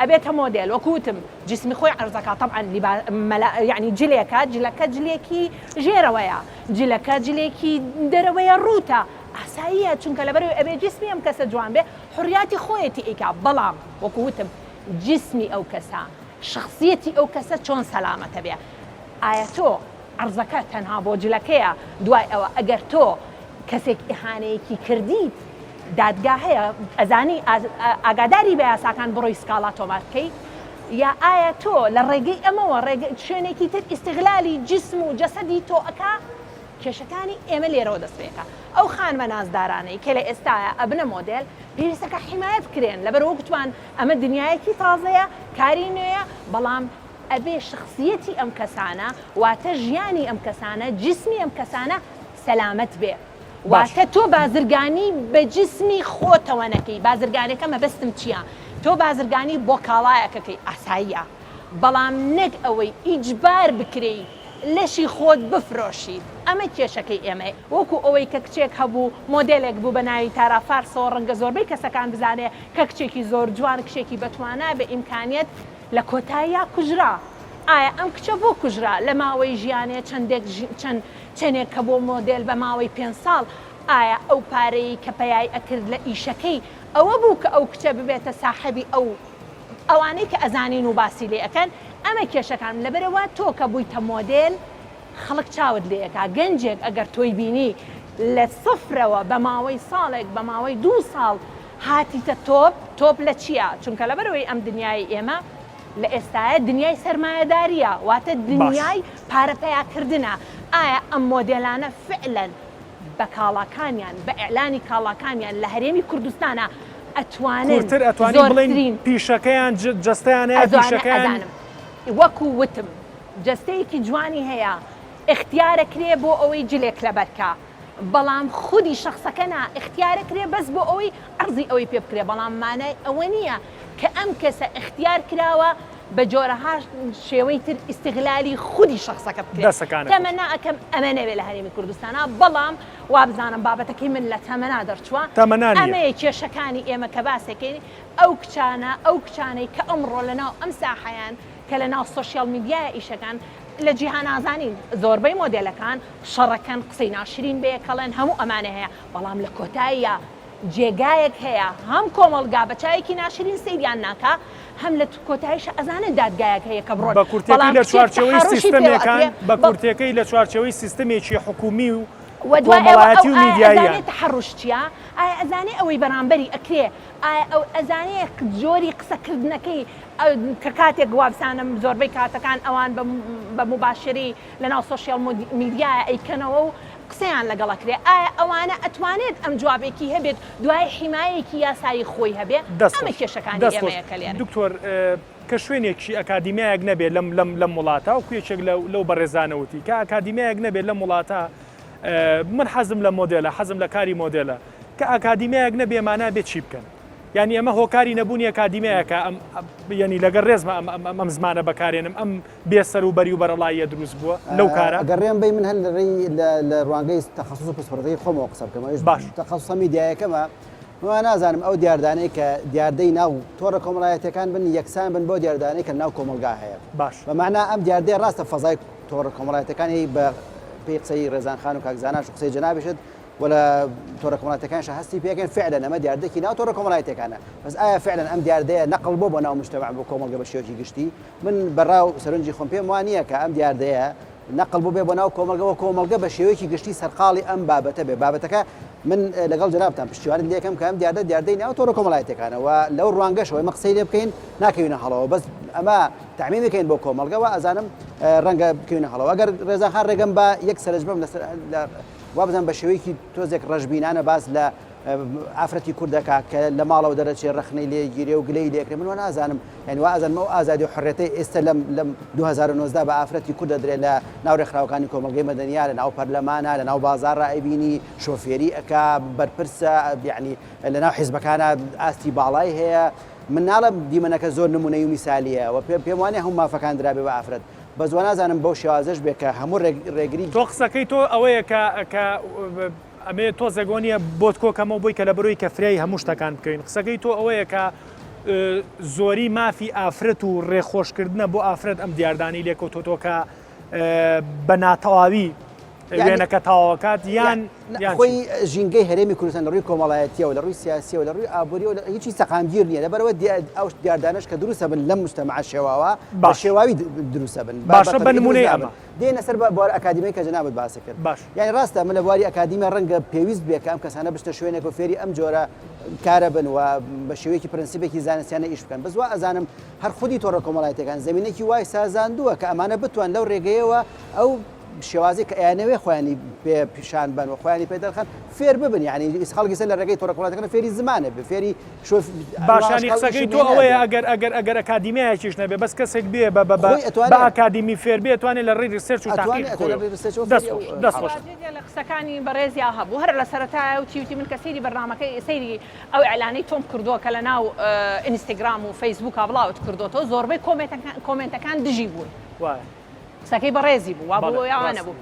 ئەبێتە مۆدێل وەکو وتم جیسمی خۆی عەرز ئەکا تەبعەن لیبا مەلا یەعنی جلێکە جلەکە جلێکی ژێرەوەیە جلەکە جلێکی دەرەوەیە ڕووتە ئاساییە چونکە لەبەرئەوەی ئەبێ جیسمی ئەم کەسە جوان بێ حوڕیاتی خۆیەتی ئەیکا بەڵام وەکو وتم جیسمی ئەو کەسە شەخسیەتی ئەو کەسە چۆن سەلامەتە بێ ئایا تۆ عەرزەکە تەنها بۆ جلەکەیە دوای ئەوە ئەگەر تۆ کەسێک ئیهانەیەکی کردیت دادگا هەیە ئەزانی ئاگاداری بە یاساکان بڕۆی سکاڵا تۆمار بکەی یا ئایا تۆ لە ڕێگەی ئەمەوە ڕێگە شوێنێکی تر ئیستغلالی جسم و جەسەدی تۆ ئەکا کێشەکانی ئێمە لێرەوە دەست پێکا ئەو خانمە نازدارانەی کە لە ئێستایا ئەبنە مۆدێل پێویستەکە حیمایە بکرێن لەبەر وەکوتمان ئەمە دنیایەکی تازەیە کاری نوێیە بەڵام ئەبێ شەخسیەتی ئەم کەسانە واتە ژیانی ئەم کەسانە جیسمی ئەم کەسانە سەلامەت بێ واتە تۆ بازرگانی بە جیسمی خۆتەوە نەکەی بازرگانەکە مەبەستم چیە تۆ بازرگانی بۆ کاڵایەکەکەی ئاساییە بەڵام نەک ئەوەی ئیجبار بکرێی لەشی خۆت بفرۆشیت ئەمە کێشەکەی ئێمەیە وەکو ئەوەی کە کچێک هەبوو مۆدێلێک بوو بە ناوی تارا فارسەوە ڕەنگە زۆربەی کەسەکان بزانێ کە کچێکی زۆر جوان کچێکی بەتوانا بە ئیمکانیەت لە کۆتاییا کوژرا. ئایا ئەم کچە بۆ کوژرا؟ لە ماوەی ژیانێ چەندێک چەند چەنێک کە بۆ مۆدێل بە ماوەی پێنج ساڵ ئایا ئەو پارەیەی کە پەیای ئەکرد لە ئیشەکەی ئەوە بوو کە ئەو کچە ببێتە ساحەبی ئەو ئەوانەی کە ئەزانین و باسی لێ ئەکەن ئەمە کێشەکان لەبەرئەوە تۆ کە بوویتە مۆدێل خەڵک چاوت لێ ئەکا گەنجێک ئەگەر تۆی بینی لە سفرەوە بە ماوەی ساڵێک بە ماوەی دوو ساڵ هاتیتە تۆپ، تۆپ لە چیە؟ چونکە لەبەرئەوەی ئەم دنیای ئێمە لە ئێستایە دنیای سەرمایەداریە واتە دنیای پارە پەیاکردنە، ئایا ئەم مۆدێلانە فعلەن بە کاڵاکانیان بە ئیعلانی کاڵاکانیان لە هەرێمی کوردستانا ئەتوانن کورتتر ئەتوانین بڵێین زۆرترین پیشەکەیان جەستەیانە یا ئەزانە پیشەکەیان؟ ئەزانم وەکو وتم جەستەیەکی جوانی هەیە ئیختیارەکرێ بۆ ئەوەی جلێک لەبەرکا بەڵام خودی شەخسەکە نا، ئیختیارەکرێ بەس بۆ ئەوەی عەرزی ئەوەی پێ بکرێ، بەڵام مانای ئەوە نییە کە ئەم کەسە ئیختیار کراوە بە جۆرەها شێوەی تر ئیستغلالی خودی شەخسەکە بکرێ. دەسەکانت خۆش. تەمەنا ئەکەم ئەمە نەبێ لە هەرێمی کوردستانا، بەڵام وابزانم بابەتەکەی من لە تەمەنا دەرچووە. تەمەنا نییە. ئەمەیە کێشەکانی ئێمە کە باسێکەین، ئەو کچانە، ئەو کچانەی کە ئەمڕۆ لەناو ئەم ساحەیان، کە لەناو سۆشیال میدیایا ئیشەکەن، لە جیهانازانین زۆربەی مۆدێلەکان شەڕەکەن قسەی ناشرین بەیەکەڵێن هەموو ئەمانە هەیە بەڵام لە کۆتاییا جێگایەک هەیە هەم کۆمەڵگا بە چاوێکی ناشرین سەیریان ناکا هەم لە کۆتاییشا ئەزانن دادگایەک هەیە کە بڕۆن بە کورتیەکەی بەڵام لە کچێک چوارچێوەی تەحەڕوشی پێوە سیستەمێکان ئەکرێ بە بە کورتیەکەی لە چوارچێوەی سیستمێکی حکومی و وە دوای ئەوە ئەو کۆمەڵایەتی و ئایا میدیاییان. ئەزانێ تەحەڕوش چیە؟ ئایا ئەزانێ ئەوەی بەرامبەری ئەکرێ ئایا ئەو ئەزانێ جۆری قسەکردنەکەی کە کاتێک وابزانم زۆربەی کاتەکان ئەوان بە موباشری لەناو سۆشیال میدیایە ئەیکەنەوە و قسەیان لەگەڵ ئەکرێ ئایا ئەوانە ئەتوانێت ئەم جوابێکی هەبێت دوای حیمایەکی یاسایی خۆی هەبێ دەست ئەمە خۆش کێشەکانی دەست خۆش ئێمەیە کە لێرە. دکتۆر کە شوێنێکی ئەکادیمیایەک نەبێت لەم لەم لەم وڵاتە وەکو یەکێک لە لەو بەڕێزانە وتی کە ئەکادیمیایەک نەبێت لەم وڵاتە من حەزم لە مۆدێلە حەزم لە کاری مۆدێلە کە ئەکادیمیایەک نەبێ مانا بێ چی بکەن یانی ئەمە هۆکاری نەبوونی ئەکادیمیایەکە ئەم یعنی لەگەر ڕێزمە ئەم ئەم ئەم زمانە بەکارێنم ئەم بێ سەر و بەری و بەرەڵاییە دروست بووە لەو کارە؟ ئەگەر ڕێم بەی من هەر لە ڕێی لە ڕوانگەی تەخەسوس و پسپۆڕەکەی خۆمەوە قسە بکەم ئەویش باش. تەخەسوسە میدیایەکەمە من نازانم ئەو دیاردانەی کە دیاردەی ناو تۆڕە کۆمەڵایەتیەکان بن یەکسان بن بەو دیاردانەی کە ناو کۆمەڵگا هەیە باش. بە مەعنا ئەم دیاردەیە ڕاستە فەزای تۆڕە کۆمەڵایەتیەکانی بە پێی قسەی ڕێزان خان و کاک زاناش و قسەی جەنابیشت. و لە تۆڕە کۆمەڵایەتیەکانیشا هەستی پێ ئەکەین فعلەن ئەمە دیاردەیەکی ناو تۆڕە کۆمەڵایەتیەکانە بەس ئایا فعلەن ئەم دیاردەیە نەقڵ بۆ بۆ ناو مجتەمع بۆ کۆمەڵگە بە شێوەیەکی گشتی من بە ڕا و سەرنجی خۆم پێم وا نییە کە ئەم دیاردەیە نەقڵ بووبێ بۆ ناو کۆمەڵگە و کۆمەڵگە بە شێوەیەکی گشتی سەرقاڵی ئەم بابەتە بێ بابەتەکە من لەگەڵ جەنابتان پشتیوانت لێکەم کە ئەم دیاردە دیاردەی ناو تۆڕە کۆمەڵایەتیەکانە و لەو ڕوانگەشەوە ئێمە قسەی لێ بکەین ناکەوینە هەڵەوە بەس ئەمە تەعمیمی کەین بۆ کۆمەڵگە وا ئەزانم ڕەنگە بکەوینە هەڵەوە ئەگەر ڕێزان خان ڕێگەم بە یەک سەرنج بم لەسەر وابزانم بە شێوەیەکی تۆزێک ڕەشبینانە باس لە ئافرەتی کورد دەکا کە لە ماڵەوە دەرەچێ ڕەخنەی لێ گیرێ و گلەی لێکرێ من وا نازانم یعنی وا ئەزانم ئەو ئازادی و حڕێتەی ئێستا لەم لەم 2019 بە ئافرەتی کورد دەدرێ لە ناو ڕێکخراوەکانی کۆمەڵگەی مەدەنیا لە ناو پەرلەمانە لە ناو بازاڕا ئەیبینی شۆفێری ئەکا بەرپرسە یعنی لە ناو حیزبەکانە ئاستی باڵای هەیە من ناڵێم دیمەنەکە زۆر نمونەی و میسالیە و پێم پێم وانیە هەموو مافەکان درابێ بە ئافرەت بەس وانازانم بەو شێوازەش بێ کە هەموو ڕێگری. تۆ قسەکەی تۆ ئەوەیە کە کە ئەمەیە تۆزێک ئەوە نییە بۆت کۆکەمەوە بۆی کە لە بەرۆی کە فریای هەموو شتەکان بکەوین قسەکەی تۆ ئەوەیە کە زۆری مافی ئافرەت و ڕێخۆشکردنە بۆ ئافرەت ئەم دیاردانی لێکەوتۆتەوە کە بە ناتەواوی وێنەکە تەواوەکات یان خۆی ژینگەی هەرێمی کوردستان لە ڕووی کۆمەڵایەتیەوە لە ڕووی سیاسیەوە لە ڕووی ئابووریەوە هیچی سەقامگیر نییە لەبەرەوە ئەو دیاردانەش کە دروستە بن لەم مجتەمعە شێواوە بە شێواوی دروستە بن باشە بە نمونەی ئەمە دێنە سەر بوار ئەکادیمی کە جەنابت باسی کرد باش یعنی ڕاستە من لە بواری ئەکادیمی ڕەنگە پێویست بێ کە ئەم کەسانە بچنە شوێنێک و فێری ئەم جۆرە کارە بن و بە شێوەیەکی پرەنسیپێکی زانستیانە ئیش بکەن بەس وا ئەزانم هەر خودی تۆڕە کۆمەڵایەتیەکان زەمینێکی وای سازاندووە کە ئەمانە بتوان لەو ڕێگەیەوە ئەو شێوازی کە ئەیانەوێ خۆیانی پێ پیشان بن و خۆیانی پێ دەرخەن فێر ببن یعنی خەڵکی سەر لە ڕێگەی تۆڕە کۆمەڵایەتیەکان فێری زمانە بێ فێری شۆف باشانی قسەکەی تۆ ئەوەیە ئەگەر ئەگەر ئەگەر ئەکادیمیایەکیش نەبێ بەس کەسێک بێ بە بە بە ئەکادیمی فێر بێ توانێت لە ڕێی research و تاقیق دەست خۆش دەست خۆش لە قسەکانی بەڕێزیا هەبوو هەر لە سەرەتایە وتی وتی من کە سەیری بەرنامەکەی سەیری ئەو ئیعلانەی تۆم کردووە کە لە ناو ئینستگرام و فەیسبووکا بڵاوت کردۆتەوە زۆربەی کۆمێنتەکان دژی بوون قسەکەی بەڕێزی بوو وا بوو یا وا نەبوو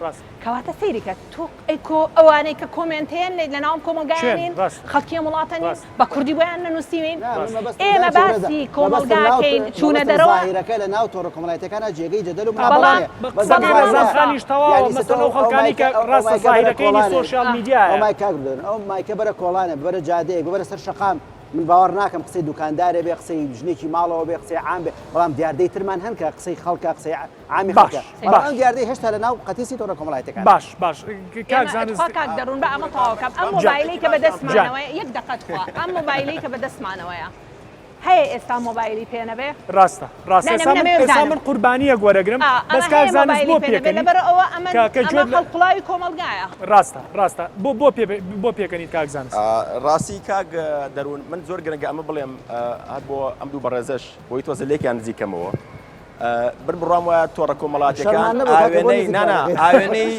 کەواتە سەیری کە تۆ ئەی کۆ ئەوانەی کە comment هەیە لە ناو کۆمەڵگایانین خەڵکی ئەم وڵاتە نین بە کوردی بۆیان نەنووسیوین ئێمە باسی کۆمەڵگاکەین چوونە دەرەوە زاهیرەکە لە ناو تۆڕە کۆمەڵایەتیەکانە جێگەی جەدەل و بەڵام قسەکەی ڕەزا خانیش تەواوە مەسەلەن ئەو خەڵکانەی کە ڕاستە زاهیرەکەی social media یە ئەو مایکە ئەو مایکە بەرە کۆڵانە بەرە جادەیەک ببەرە سەر شەقام من باوەڕ ناکەم قسەی دوکاندارێ بێ قسەی ژنێکی ماڵەوە بێ قسەی عام بێ بەڵام دیاردەی ترمان هەن کە قسەی خەڵکە قسەی عامی باش خەڵکە بەڵام ئەم دیاردەی هێشتا لە ناو قەتیسی تۆڕە کۆمەڵایەتیەکان باش باش کاک زانست تخوا کاک دەروون با ئەمە تەواو کەم ئەم مۆبایلەی کە بەدەستمانەوەیە یەک دەقە تخوا ئەم مۆبایلەی کە بەدەستمانەوەیە هەیە ئێستا مۆبایلی پێ نەبێ؟ ڕاستە ڕاستە نا، نا، ئێستا من من ئەمەوێ ئێستا بزانم. من قوربانییەک وەرەگرم ئا، بەس ئەمە کاک هەیە زانست مۆبایلی بۆ پێ نەبێ پێکەنیت لەبەر ئەوە ئەمە کە کە ئەمە گوێت لە هەڵقوڵاوی کۆمەڵگایە. ڕاستە ڕاستە بۆ بۆ پێ بۆ پێکەنیت کاک زانست؟ ڕاستی کاک دەروون من زۆر گرنگە ئەمە بڵێم هەر بۆ ئەم دوو بەڕێزەش بۆی تۆزە لێکیان نزیک کەمەوە من بڕوام وایە تۆڕە کۆمەڵاتیەکان ئاوێنەی نانا ئاوێنەی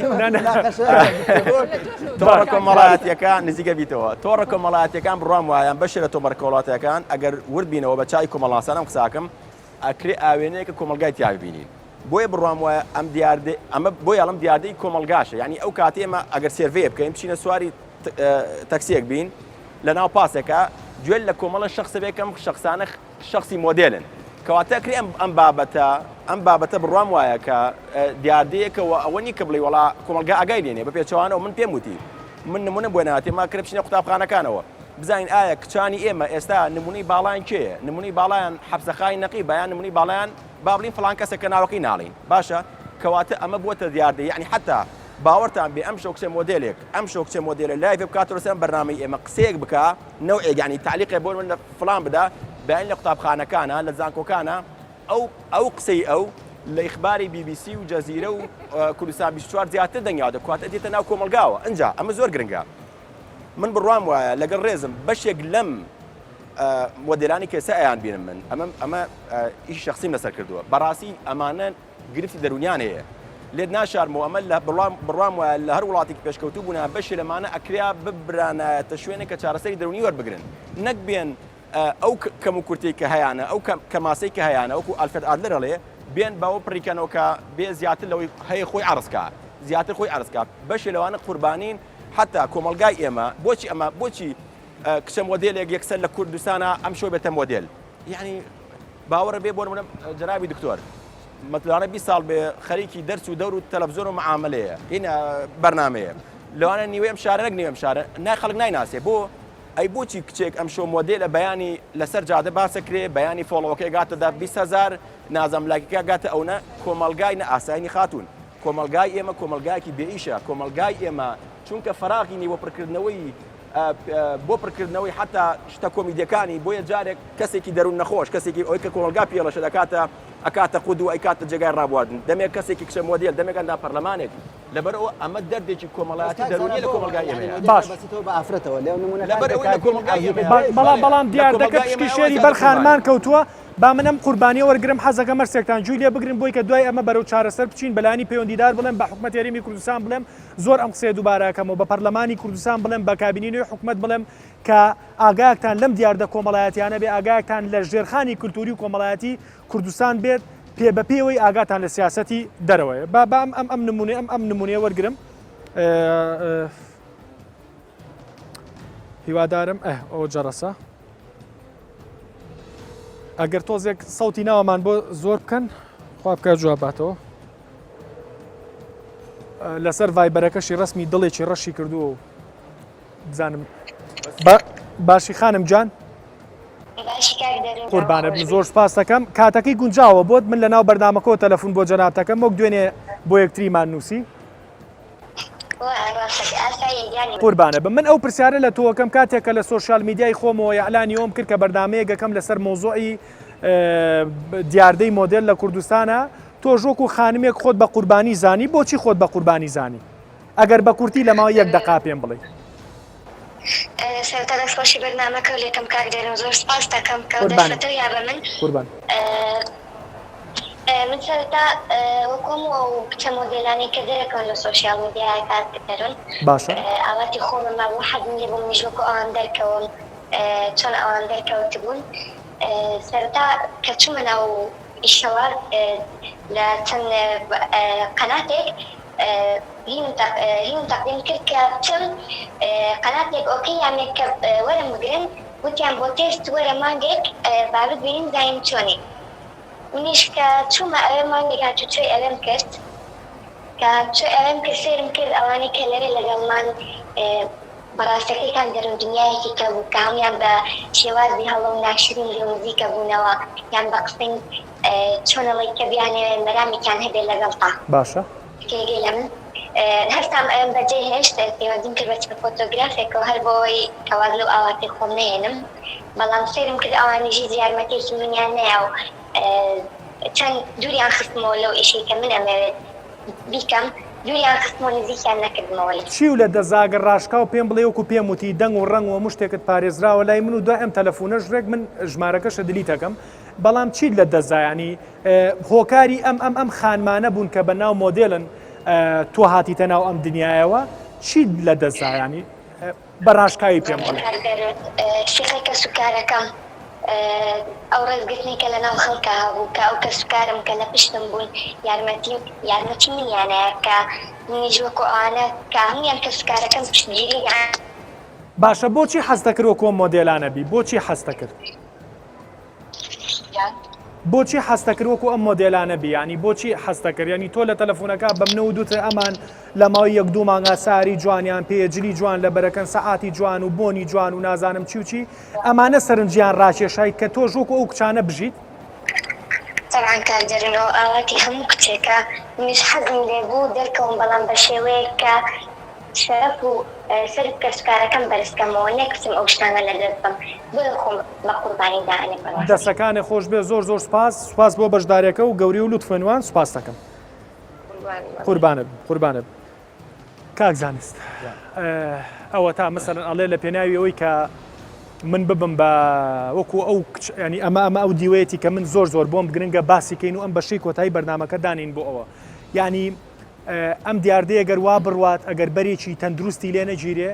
تۆڕە کۆمەڵاتیەکان نزیکە بیتەوە تۆڕە کۆمەڵاتیەکان بڕوام وایە بەشێ لە تۆمەر کۆڵاتەکان ئەگەر ورد بینەوە بە چای کۆمەڵاسانم قساکەم ئەکرێ ئاوێنەیەکە کۆمەلگای تیا ببینین بۆیە بڕوام وایە ئەم دیاردە ئەمە بۆ یاڵم دیاردەی کۆمەلگاشە یعنی ئەو کاتی ئێمە ئەگەر survey بکەین بچینە سواری تەکسیەک بین لە ناو پاسێکە گوێ لە کۆمەڵە شخص بێکەم شخصانە شەخسی مۆدێلن. کەواتە ئەکرێ ئەم ئەم بابەتە ئەم بابەتە بڕوام وایە کە دیاردەیەکە و ئەوە نییە کە بڵێی وەڵا کۆمەڵگا ئاگای لێ نییە بە پێچەوانەوە من پێم وتی من نمونە بۆ ناتێ ما کرێ بچینە قوتابخانەکانەوە بزانین ئایا کچانی ئێمە ئێستا نمونەی باڵایان کێیە نمونەی باڵایان حەپسەخانی نەقیبە یان نمونەی باڵایان با بڵین فڵان کەسە کە ناوەکەی ناڵین باشە کەواتە ئەمە بووەتە دیاردە یعنی حتا باوەڕتان بێ ئەم شەو کچە مۆدێلێک ئەم شەو کچە مۆدێلە live بکاتەوە لەسەر بەرنامەی ئێمە قسەیەک بکا نەوعێک یعنی تەعلیقێ بۆ من لە فڵان بدا بەیانی لە قوتابخانەکانە لە زانکۆکانە ئەو ئەو قسەی ئەو لە ئیخباری بی بی سی و جەزیرە و کوردستان 24 زیاتر دەنگیاوە کواتە دێتە ناو کۆمەڵگاوە ئەجا ئەمە زۆر گرنگە من بڕوام وایە لەگەڵ ڕێزم بەشێک لەم مۆدێلانی کەسە ئەیان بینم من ئەمە ئەمە ئیش شخصیم لەسەر کردووە بەڕاستی ئەمانە گرفتی دەروونیان هەیە لێت ناشارمەوە ئەمە لە بڕوام بڕوام وایە لە هەر وڵاتێکی پێشکەوتوو بوونا بەشێ لەمانە ئەکرا ببرانایەتە شوێنێک کە چارەسەری دەروونی وەربگرن نەک بێن ئەو کەم و کورتەی کە هەیانە ئەو کەماسەی کە هەیانە وەکو ئالفرد ئادلەر ئەڵێ بێن بەوە پڕیکەنەوە کە بێ زیاتر لەوەی هەیە خۆی عەرز کا زیاتر خۆی عەرز کا بەشێ لەوانە قوربانین حتا کۆمەڵگای ئێمە بۆچی ئەمە بۆچی کچە مۆدێلێک یەکسەر لە کوردستانە ئەم شۆ بێتە مۆدێل یعنی باوەڕە بێ بۆ نمونە جەنابی دکتۆر مەتلانە 20 ساڵ بێ خەریکی دەرس و دەور و تەلەفزیۆن و معاملەیە هینا بەرنمەیە. لەوانە نیوەی ئەم شارە نەک نیوەی ئەم شارە نا خەڵک نایناسێ بۆ ئەی بۆچی کچێک ئەم شۆ مۆدێلە بەیانی لەسەر جادە باسەکرێ بەیانی follow ەکەی گاتە دا 20 هەزار نازم لایکەکە گاتە ئەونە کۆمەڵگای نە ئاسایینی خاتوون کۆمەڵگای ئێمە کۆمەڵگایەکی بێئیشە کۆمەڵگای ئێمە چونکە فەراغی نیوە پڕکردنەوەی بۆ پڕکردنەوەی حتا شتە کۆمیدیەکانی بۆیە جارێک کەسێکی دەروون نەخۆش کەسێکی ئەوەی کە کۆمەڵگا پێڵەشە دەکاتە ئەکاتە قود و ئەیکاتە جێگای ڕابواردن دەمێک کەسێکی کچە مۆدێل دەمێک ئەندا پەرلەمانێک لەبەرئەوە ئەمە دەردێکی کۆمەڵایەتی دەروونیە لە کۆمەڵگای ئێمەیە. باش. لەبەرئەوەی لە کۆمەڵگای ئێمەیە. بەڵام بەڵام لە دیاردەکە کۆمەڵگای پشکی ئێمەیە شێری ئەوە بەر زیاتر خانمان قوربانین. کەوتووە با من ئەم قوربانیە وەرگرم حەزەکەم هەرسێکتان گوێی لێ بگرن بۆی کە دوای ئەمە بەرەو چارەسەر بچین بە لایەنی پەیوەندیدار بڵێم بە حکومەتی هەرێمی کوردستان بڵێم زۆر ئەم قسەیە دووبارە ئەکەمەوە بە پەرلەمانی کوردستان بڵێم بە کابینەی نوێی حکومەت بڵێم کە ئاگایەکتان لەم دیاردە کۆمەڵایەتیانە بێ ئاگایەکتان لە ژێرخانی کلتوری و کۆمەڵایەتی کوردستان بێت پێ بە پێوەی ئاگاتان لە سیاسەتی دەرەوەیە با با ئەم ئەم ئەم نمونەی ئەم ئەم نمونەیە وەرگرم هیوادارم ئه ئەوە جەڕەسە ئەگەر تۆزێک سەوتی ناوەمان بۆ زۆر بکەن خوا بکە جواب باتەوە لەسەر ڤایبەرەکەشی ڕسمی دڵێکی ڕەشی کردووە و بزانم باشی خانم جان قوربانت بم زۆر سپاس دەکەم کاتەکەی گونجاوە بۆت من لەناو بەرنامەکەوە تەلەفون بۆ جەنابتەکەم وەک دوێنێ بۆ یەکتریمان نووسی قوربانە بم من ئەو پرسیارە لە تۆکەم کاتێک کە لە سۆشیال میدیای خۆمەوە یاعلانی ئەوم کرد کە بەرنمەیەکەکەم لەسەر مۆزۆی دیاردەی مۆدێل لە کوردستانە تۆش وەکو خانمێک خۆت بە قوربانی زانی بۆچی خۆت بە قوربانی زانی ئەگەر بە کورتی لە ماوەی یەک دەقا پێم بڵێی. سەرەتا دەست خۆشی بەرنامەکەو لێکەم کاک دەروون زۆر سوپاست دەکەم کە ئەو قوربانت دەرفەتەو یا بە من. قوربان. من سەرەتا وەک هەموو ئەو کچە مۆدێلانەی کە دەرەکەون لە سۆشیال میدیایا کاک دەروون باشە. ئاواتی خۆمم مابوو حەزم لێ بوو منیش وەکو ئەوان دەرکەوم چۆن ئەوان دەرکەوتبوون سەرەتا کە چوومە ناو ئیشەوە لە چەند قەناتێک هینم تەقدیم کرد کە بچم قەناتێک okay یان کە وەرم بگرن وتیان بۆ تێست وەرە مانگێک با بتبینین بزانین چۆنی منیش کە چوومە ئەوێ مانگێک هاتوچۆی ئەوێم کرد کە هاتوچۆی ئەوێم کرد سەیرم کرد ئەوانەی کە لەوێ لەگەڵمان بەڕاستەکەی کاک دەروون دنیایەکی کە بوو کە هەموویان بە شێوازی هەڵە و ناشرین لێو نزیکە بوونەوە یان بە قسەی چۆن ئەڵێی کە بیانەوێ مەرامێکیان هەبێ لەگەڵتا. باشە. تێگەی لە من. هەستام ئەوێم بەجێ هێشت پەیوەندیم کرد بە چەند فۆتۆگرافێکەوە هەر بۆ ئەوەی کە واز لەو ئاواتەی خۆم نەهێنم بەڵام سەیرم کرد ئەوانیش هیچ یارمەتیەکی منیان نەیا و چەند دووریان خستمەوە لەو ئیشەی کە من ئەمەوێت بیکەم دووریان خستمەوە نزیکیان نەکردمەوە لێ. چی و لە دەزاگە ڕاشکاو پێم بڵێ وەکو پێم وتی دەنگ و ڕەنگ و هەموو شتێکت پارێزراوە لای من و دوای ئەم تەلەفونەش ڕێک من ژمارەکەشە delete ئەکەم بەڵام چیت لە دەست دا یانی هۆکاری ئەم ئەم ئەم خانمانە بوون کە بە ناو مۆدێلن تۆ هاتیتە ناو ئەم دنیایەوە چیت لە دەست دا یانی بە ڕاشکاوی پێم بڵێ. سیقەی کەسوکارەکەم ئەو ڕێزگرتنەی کە لەناو خەڵکا هەبوو کە ئەو کەسوکارم کە لە پشتم بوون یارمەتیم یارمەتی منیانایە کە منیش وەکو ئەوانە کە هەموویان کەسوکارەکەم پشتگیریان باشە بۆچی حەزتەکرد وەکو ئەم مۆدێلانە بی بۆچی حەزتەکرد؟ بۆچی حەزتەکرد وەکو ئەم مۆدێلانە بی یانی بۆچی حەزتەکرد یانی تۆ لە تەلەفۆنەکە بە منەوە دوتە ئەمان لە ماوەی یەک دوو مانگا ساری جوانیان پێیە جلی جوان لە بەرەکەن سەعاتی جوان و بۆنی جوان و نازانم چی و چی ئەمانە سەرنجیان ڕاکێشای کە تۆش وەکو ئەو کچانە بژیت؟ تەبعەن کاک دەروون ئەوە ئاواتی هەموو کچێکە منیش حەزم لێ بوو دەرکەوم بەڵام بە شێوەیەک کە شەرەف و سەری کەسوکارەکەم بەرز کەمەوە نەک بچم ئەو شتانە لەدەست بەم بۆیە خۆم بە قوربانی دائەنێم بەڕاستی. دەسەکانت خۆش بێ زۆر زۆر سوپاس سوپاس بۆ بەشداریەکە و گەوری و لوتف نوان سوپاست دەکەم قوربانت بم قوربانت بم کاک زانست ئەوەتا مەسەلەن ئەڵێ لە پێناوی ئەوەی کە من ببم بە وەکو ئەو کچ ینی ئەمە ئەمە ئەو دیوەیەتی کە من زۆر زۆر بۆم گرنگە باسی کەین و ئەم بەشەی کۆتایی بەرنمەکە دانین بۆ ئەوە یعنی ئەم دیاردەیە گەر وا بڕوات ئەگەر بەرێکی تەندروستی لێ نەگیرێ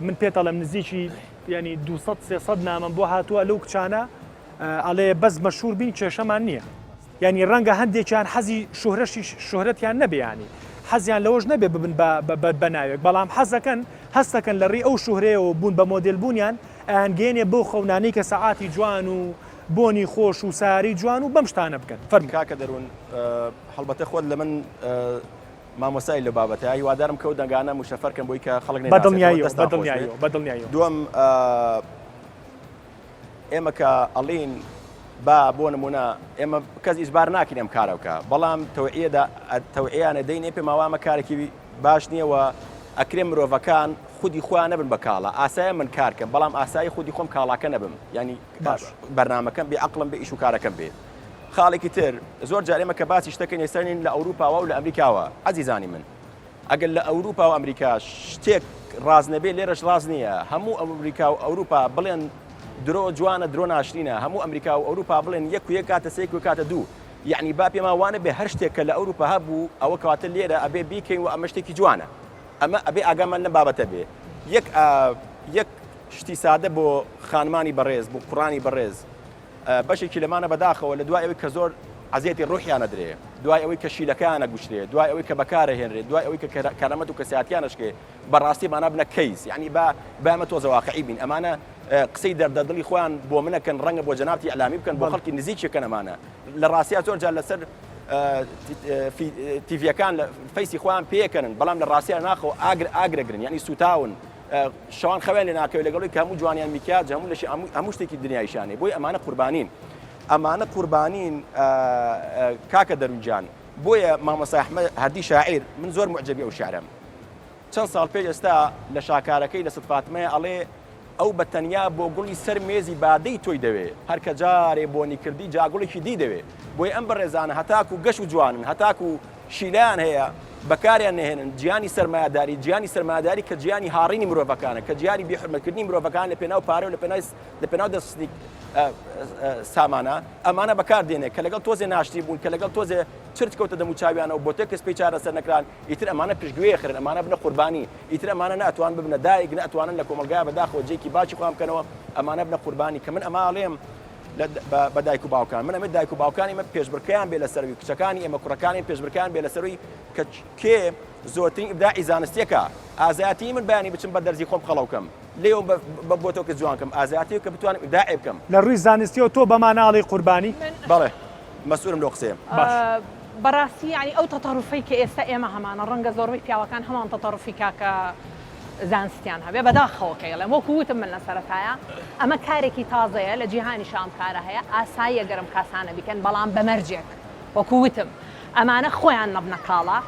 من پێتەڵێم نزیکی ینی 200 300 نامەم بۆ هاتووە لەو کچانە ئەڵێ بەس مەشهور بین کێشەمان نییە یعنی ڕەنگە هەندێکیان حەزی شوهرەشی شوهرەتیان نەبێ ینی حەزیان لەوەش نەبێ ببن بە ناوێک بەڵام حەزەکەن هەستەکەن لە ڕێی ئەو شوهرەیەوە بوون بە مۆدێل بوونیان ئەیانگەیەنێ بەو خەونانەی کە سەعاتی جوان و بۆنی خۆش و ساری جوان و بەم شتانە بکەن فەرموو. کاکە دەروون هەڵبەتە خۆت لە من. مامۆستای لەو بابەتە هیوادارم کەو دەنگانە مشەفەر کەم بۆی کە خەڵک بە دڵنیاییەوە بە دڵنیاییەوە بە دڵنیاییەوە. دووەم ئێمە کە ئەڵین با بۆ نمونە ئێمە کەس ئیجبار ناکەین ئەم کارە بکە بەڵام تەوعیەدا تەوعیانە دەینێ پێمان وامە کارێکی باش نییە و ئەکرێ مرۆڤەکان خودی خۆیان نەبن بە کاڵا ئاسایە من کارکەم بەڵام ئاسایی خودی خۆم کاڵاکە نەبم ینی باش بەرنمەکەم بێ عقلم بێ ئیش و کارەکەم بێ خاڵێکی تر زۆر جار ئێمە کە باسی شتەکەین ئێستا نین لە ئەوروپاوە و لە ئەمریکاوە عەزیزانی من ئەگەر لە ئەوروپا و ئەمریکا شتێک ڕاست نەبێ لێرەش ڕاست نییە هەموو ئەمریکا و ئەوروپا بڵێن درۆ جوانە درۆ ناشرینە هەموو ئەمریکا و ئەوروپا بڵێن یەک و یەک کاتە سێک و کاتە دوو یعنی با پێمان وانە بێ هەر شتێک کە لە ئەوروپا هەبوو ئەوە کەواتە لێرە ئەبێ بیکەین و ئەمە شتێکی جوانە ئەمە ئەبێ ئاگامان لەم بابەتە بێ یەک یەک شتی سادە بۆ خانمانی بەڕێز بۆ کوڕانی بەڕێز بەشێکی لەمانە بەداخەوە لە دوای ئەوەی کە زۆر عەزێتی ڕوحیان ئەدرێ، دوای ئەوەی کە شیلەکەیان ئەگوشرێ، دوای ئەوەی کە بەکار ئەهێنرێ، دوای ئەوەی کە کەرامەت و کەسایەتیان ئەشکێ، بەڕاستی ئەمانە بنە کەیس، یانی با با ئێمە تۆزە واقعی بین، ئەمانە قسەی دەردە دڵی خۆیان بۆ من ئەکەن، ڕەنگە بۆ جەنابتی ئیعلامی بکەن، بۆ خەڵکی نزیکی ئەکەن ئەمانە لە ڕاستیا زۆر جار لەسەر تیڤیەکان لە فەیسی خۆیان پێکەنن، بەڵام لە ڕاستیا ناخەوە ئاگر ئاگرەگرن، یانی سووتاون. شەوان خەویان لێ ناکەوێت لەگەڵی کە هەموو جوانیان میکیاج هەموو لەشی هەموو شتێکی دنیایشانێ بۆی ئەمانە قوربانین ئەمانە قوربانین کاکە دەرونجان بۆیە مامۆستا ئەحمەد هەردی شاعیر من زۆر معجبی ئەو شعرم چەند ساڵ پێش ئێستا لە شاکارەکەی لە ست فاتمەیە ئەڵێ ئەو بە تەنیا بۆ گوڵی سەر مێزی بادەی تۆی دەوێ هەر کە جارێ بۆنی کردی جاگوڵێکی دی دەوێ بۆیە ئەم بەڕێزانە هەتاکو گەش و جوانن هەتاکو شیلەیان هەیە بەکاریان نەهێنن، جیهانی سەرمایەداری، جیهانی سەرمایەداری کە جیهانی هاڕینی مرۆڤەکانە، کە جیهانی بێحورمەتکردنی مرۆڤەکان لە پێناو پارە و لە پێناو لە پێناو دەستخستنی سامانە، ئەمانە بەکار دێنێ کە لەگەڵ تۆزێ ناشرین بوون، کە لەگەڵ تۆزێ چرچ کەوتە دەموچاویانەوە، بۆتۆکس پێی چارەسەر نەکران، ئیتر ئەمانە پشتگوێ خرن، ئەمانە بنە قوربانی، ئیتر ئەمانە نە ئەتوان ببنە دایک، نە ئەتوانن لە کۆمەڵگایا بەداخەوە جێیەکی باشی خۆیان بکەنەوە، ئەمانە بنە قوربانی، کە من ئەمە ئەڵێم بە دایک و باوکان من ئەمێ دایک و باوکانی ئێمە پێشبڕکێیان بێ لەسەروی کچەکانی ئێمە کوڕەکانی پێشبڕکێیان بێ لەسەروی کە کێ زۆرترین ئیبداعی زانستیەکە ئازایەتی من بەیانی بچم بە دەرزی خۆم قەڵەوکەم لێو بە بۆ تۆ کە جوانکەم ئازایەتی کە بتوانم ئیبداعێ بکەم. لە ڕووی زانستیەوە تۆ بەمان ئاڵێی قوربانی؟ بەڵێ مەسئولم لەو قسەیەم. باش. بەڕاستی یانی ئەو تەتەڕوفەی کە ئێستا ئێمە هەمانە ڕەنگە زۆربەی پیاوەکان هەمان تەتەڕوفی کاکە زانستیان هەبێ بەداخەوە کە ئەڵێم وەکو وتم من لە سەرەتایە ئەمە کارێکی تازەیە لە جیهانیشا ئەم کارە هەیە ئاساییە گەر ئەم کاسانە بیکەن بەڵام بە مەرجێک وەکو وتم ئەمانە خۆیان نەبنە کاڵا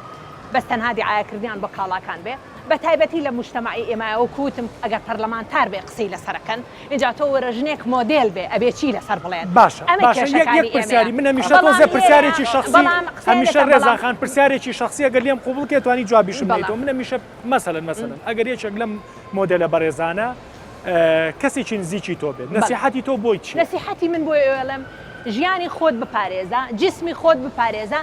بەس تەنها دیعایەکردنیان بۆ کاڵاکان بێ بە تایبەتی لە موجتەمەعی ئێمە وەکو وتم ئەگەر پەرلەمانتار بێ قسەی لەسەرەکەن ئینجا تۆ وەرە ژنێک مۆدێل بێ ئەبێ چی لەسەر بڵێن باشە ئەمە باشە یەک یەک کێشەکانی پرسیاری ئێمەیە من هەمیشە بەڵام تۆزێ لێرە پرسیارێکی شەخسی بەڵام قسەیە هەمیشە دەکەم ڕێزان بەڵام خان پرسیارێکی شەخسی ئەگەر لێم قوبڵ کەی توانی جوابیشم بەڵام بدەیتەوە من هەمیشە مەسەلەن مەسەلەن ئەگەر یەکێک لەم مۆدێلە بەڕێزانە کەسێکی نزیکی تۆ بێت نەسیحەتی تۆ بۆی چییە؟ نەسیحەتی من بۆی ئەڵێم ژیانی خۆت بپارێزە جسمی خۆت بپارێزە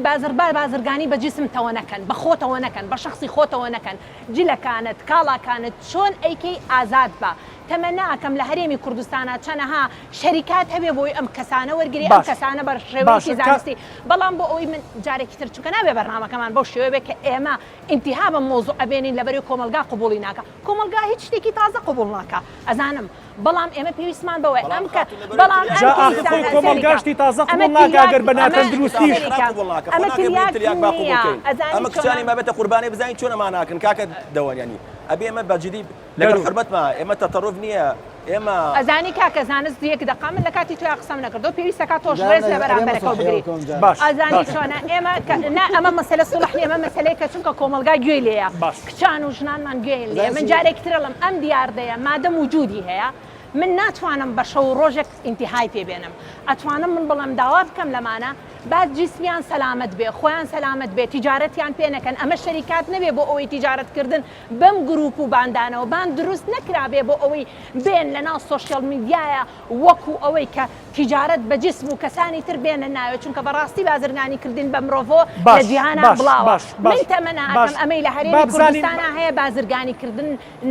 بازر با بازرگانی بە جسمتەوە نەکەن بە خۆتەوە نەکەن بە شەخسی خۆتەوە نەکەن جلەکانت کاڵاکانت چۆن ئەیکەی ئازاد بە تەمەنا ئەکەم لە هەرێمی کوردستانا چەنەها شەریکات هەبێ بۆی ئەم کەسانە وەرگری ئەم باش کەسانە بە شێوەیەکی باشە کا زانستی بەڵام بۆ ئەوەی من جارێکی تر چونکە نابێ بەرنامەکەمان بەو شێوەیە بێ کە ئێمە ئینتیها بەم مەوزوعە بێنین لەبەرەی کۆمەڵگا قبوڵی ناکا کۆمەڵگا هیچ شتێکی تازە قبوڵ ناکا ئەزانم بەڵام ئێمە پێویستمان بەوەیە بەڵام ئەم کە خاتوون لەبەرەی بەڵام تلیاک ئەم جا ئاخر خۆی کەیسانە کۆمەڵگا سەریکە شتی تازە ئەمە قبوڵ ناکا تلیاک گەر بە ئەمە ناتەندروستیش خراپ سەریکە قبوڵ ناکا خۆ ئەمە ناکرێ بڵێین تلیاک تلیاک با قبوڵ نییە کەین ئەزانی ئەمە چۆنە کچانی مابێتە قوربانی بزانین چۆن ئەمان ناکەن کاکە دەوەن یانی ئەبێ ئێمە بە جدی لەگەڵ دەروون حورمەتما ئێمە تەتەڕوف نییە ئێمە ئەزانی کاکە زانست یەک دەقە من لە کاتی تۆیا قسەم نەکردەوە پێویستە کا تۆش جا ڕێز لە ئەبێ بەرامبەرەکەو مەسڵحی بگری ئەو کەم باش ئەزانی باش چۆنە ئێمە کە نا ئەمە مەسەلە سوڵح نیە ئەمە مەسەلەیە کە چونکە کۆمەڵگا گوێی لێیە باش کچان و ژنانمان گوێیان لێیە من زانستی جارێکی تر ئەڵێم ئەم دیاردەیە مادەم وجودی هەیە من ناتوانم بە شەو و ڕۆژێک ئینتیهای پێ بێنم ئەتوانم من بڵێم داوا بکەم لەمانە با جیسمیان سەلامەت بێ خۆیان سەلامەت بێ تیجارەتیان پێ نەکەن ئەمە شەریکات نەبێ بۆ ئەوەی تیجارەت کردن بەم گروپ و باندانەوە باند دروست نەکرابێ بۆ ئەوەی بێن لەناو سۆشیال میدیایە وەکو ئەوەی کە تیجارەت بە جسم و کەسانی تر بێنە ناوێ چونکە بەڕاستی بازرگانی کردن بە مرۆڤۆ لە باش جیهانا باش بڵاوە باش من باش تەمەنا باش ئەکەم ئەمەی لە با هەرێمی بزانین کوردستانا هەیە بازرگانی کردن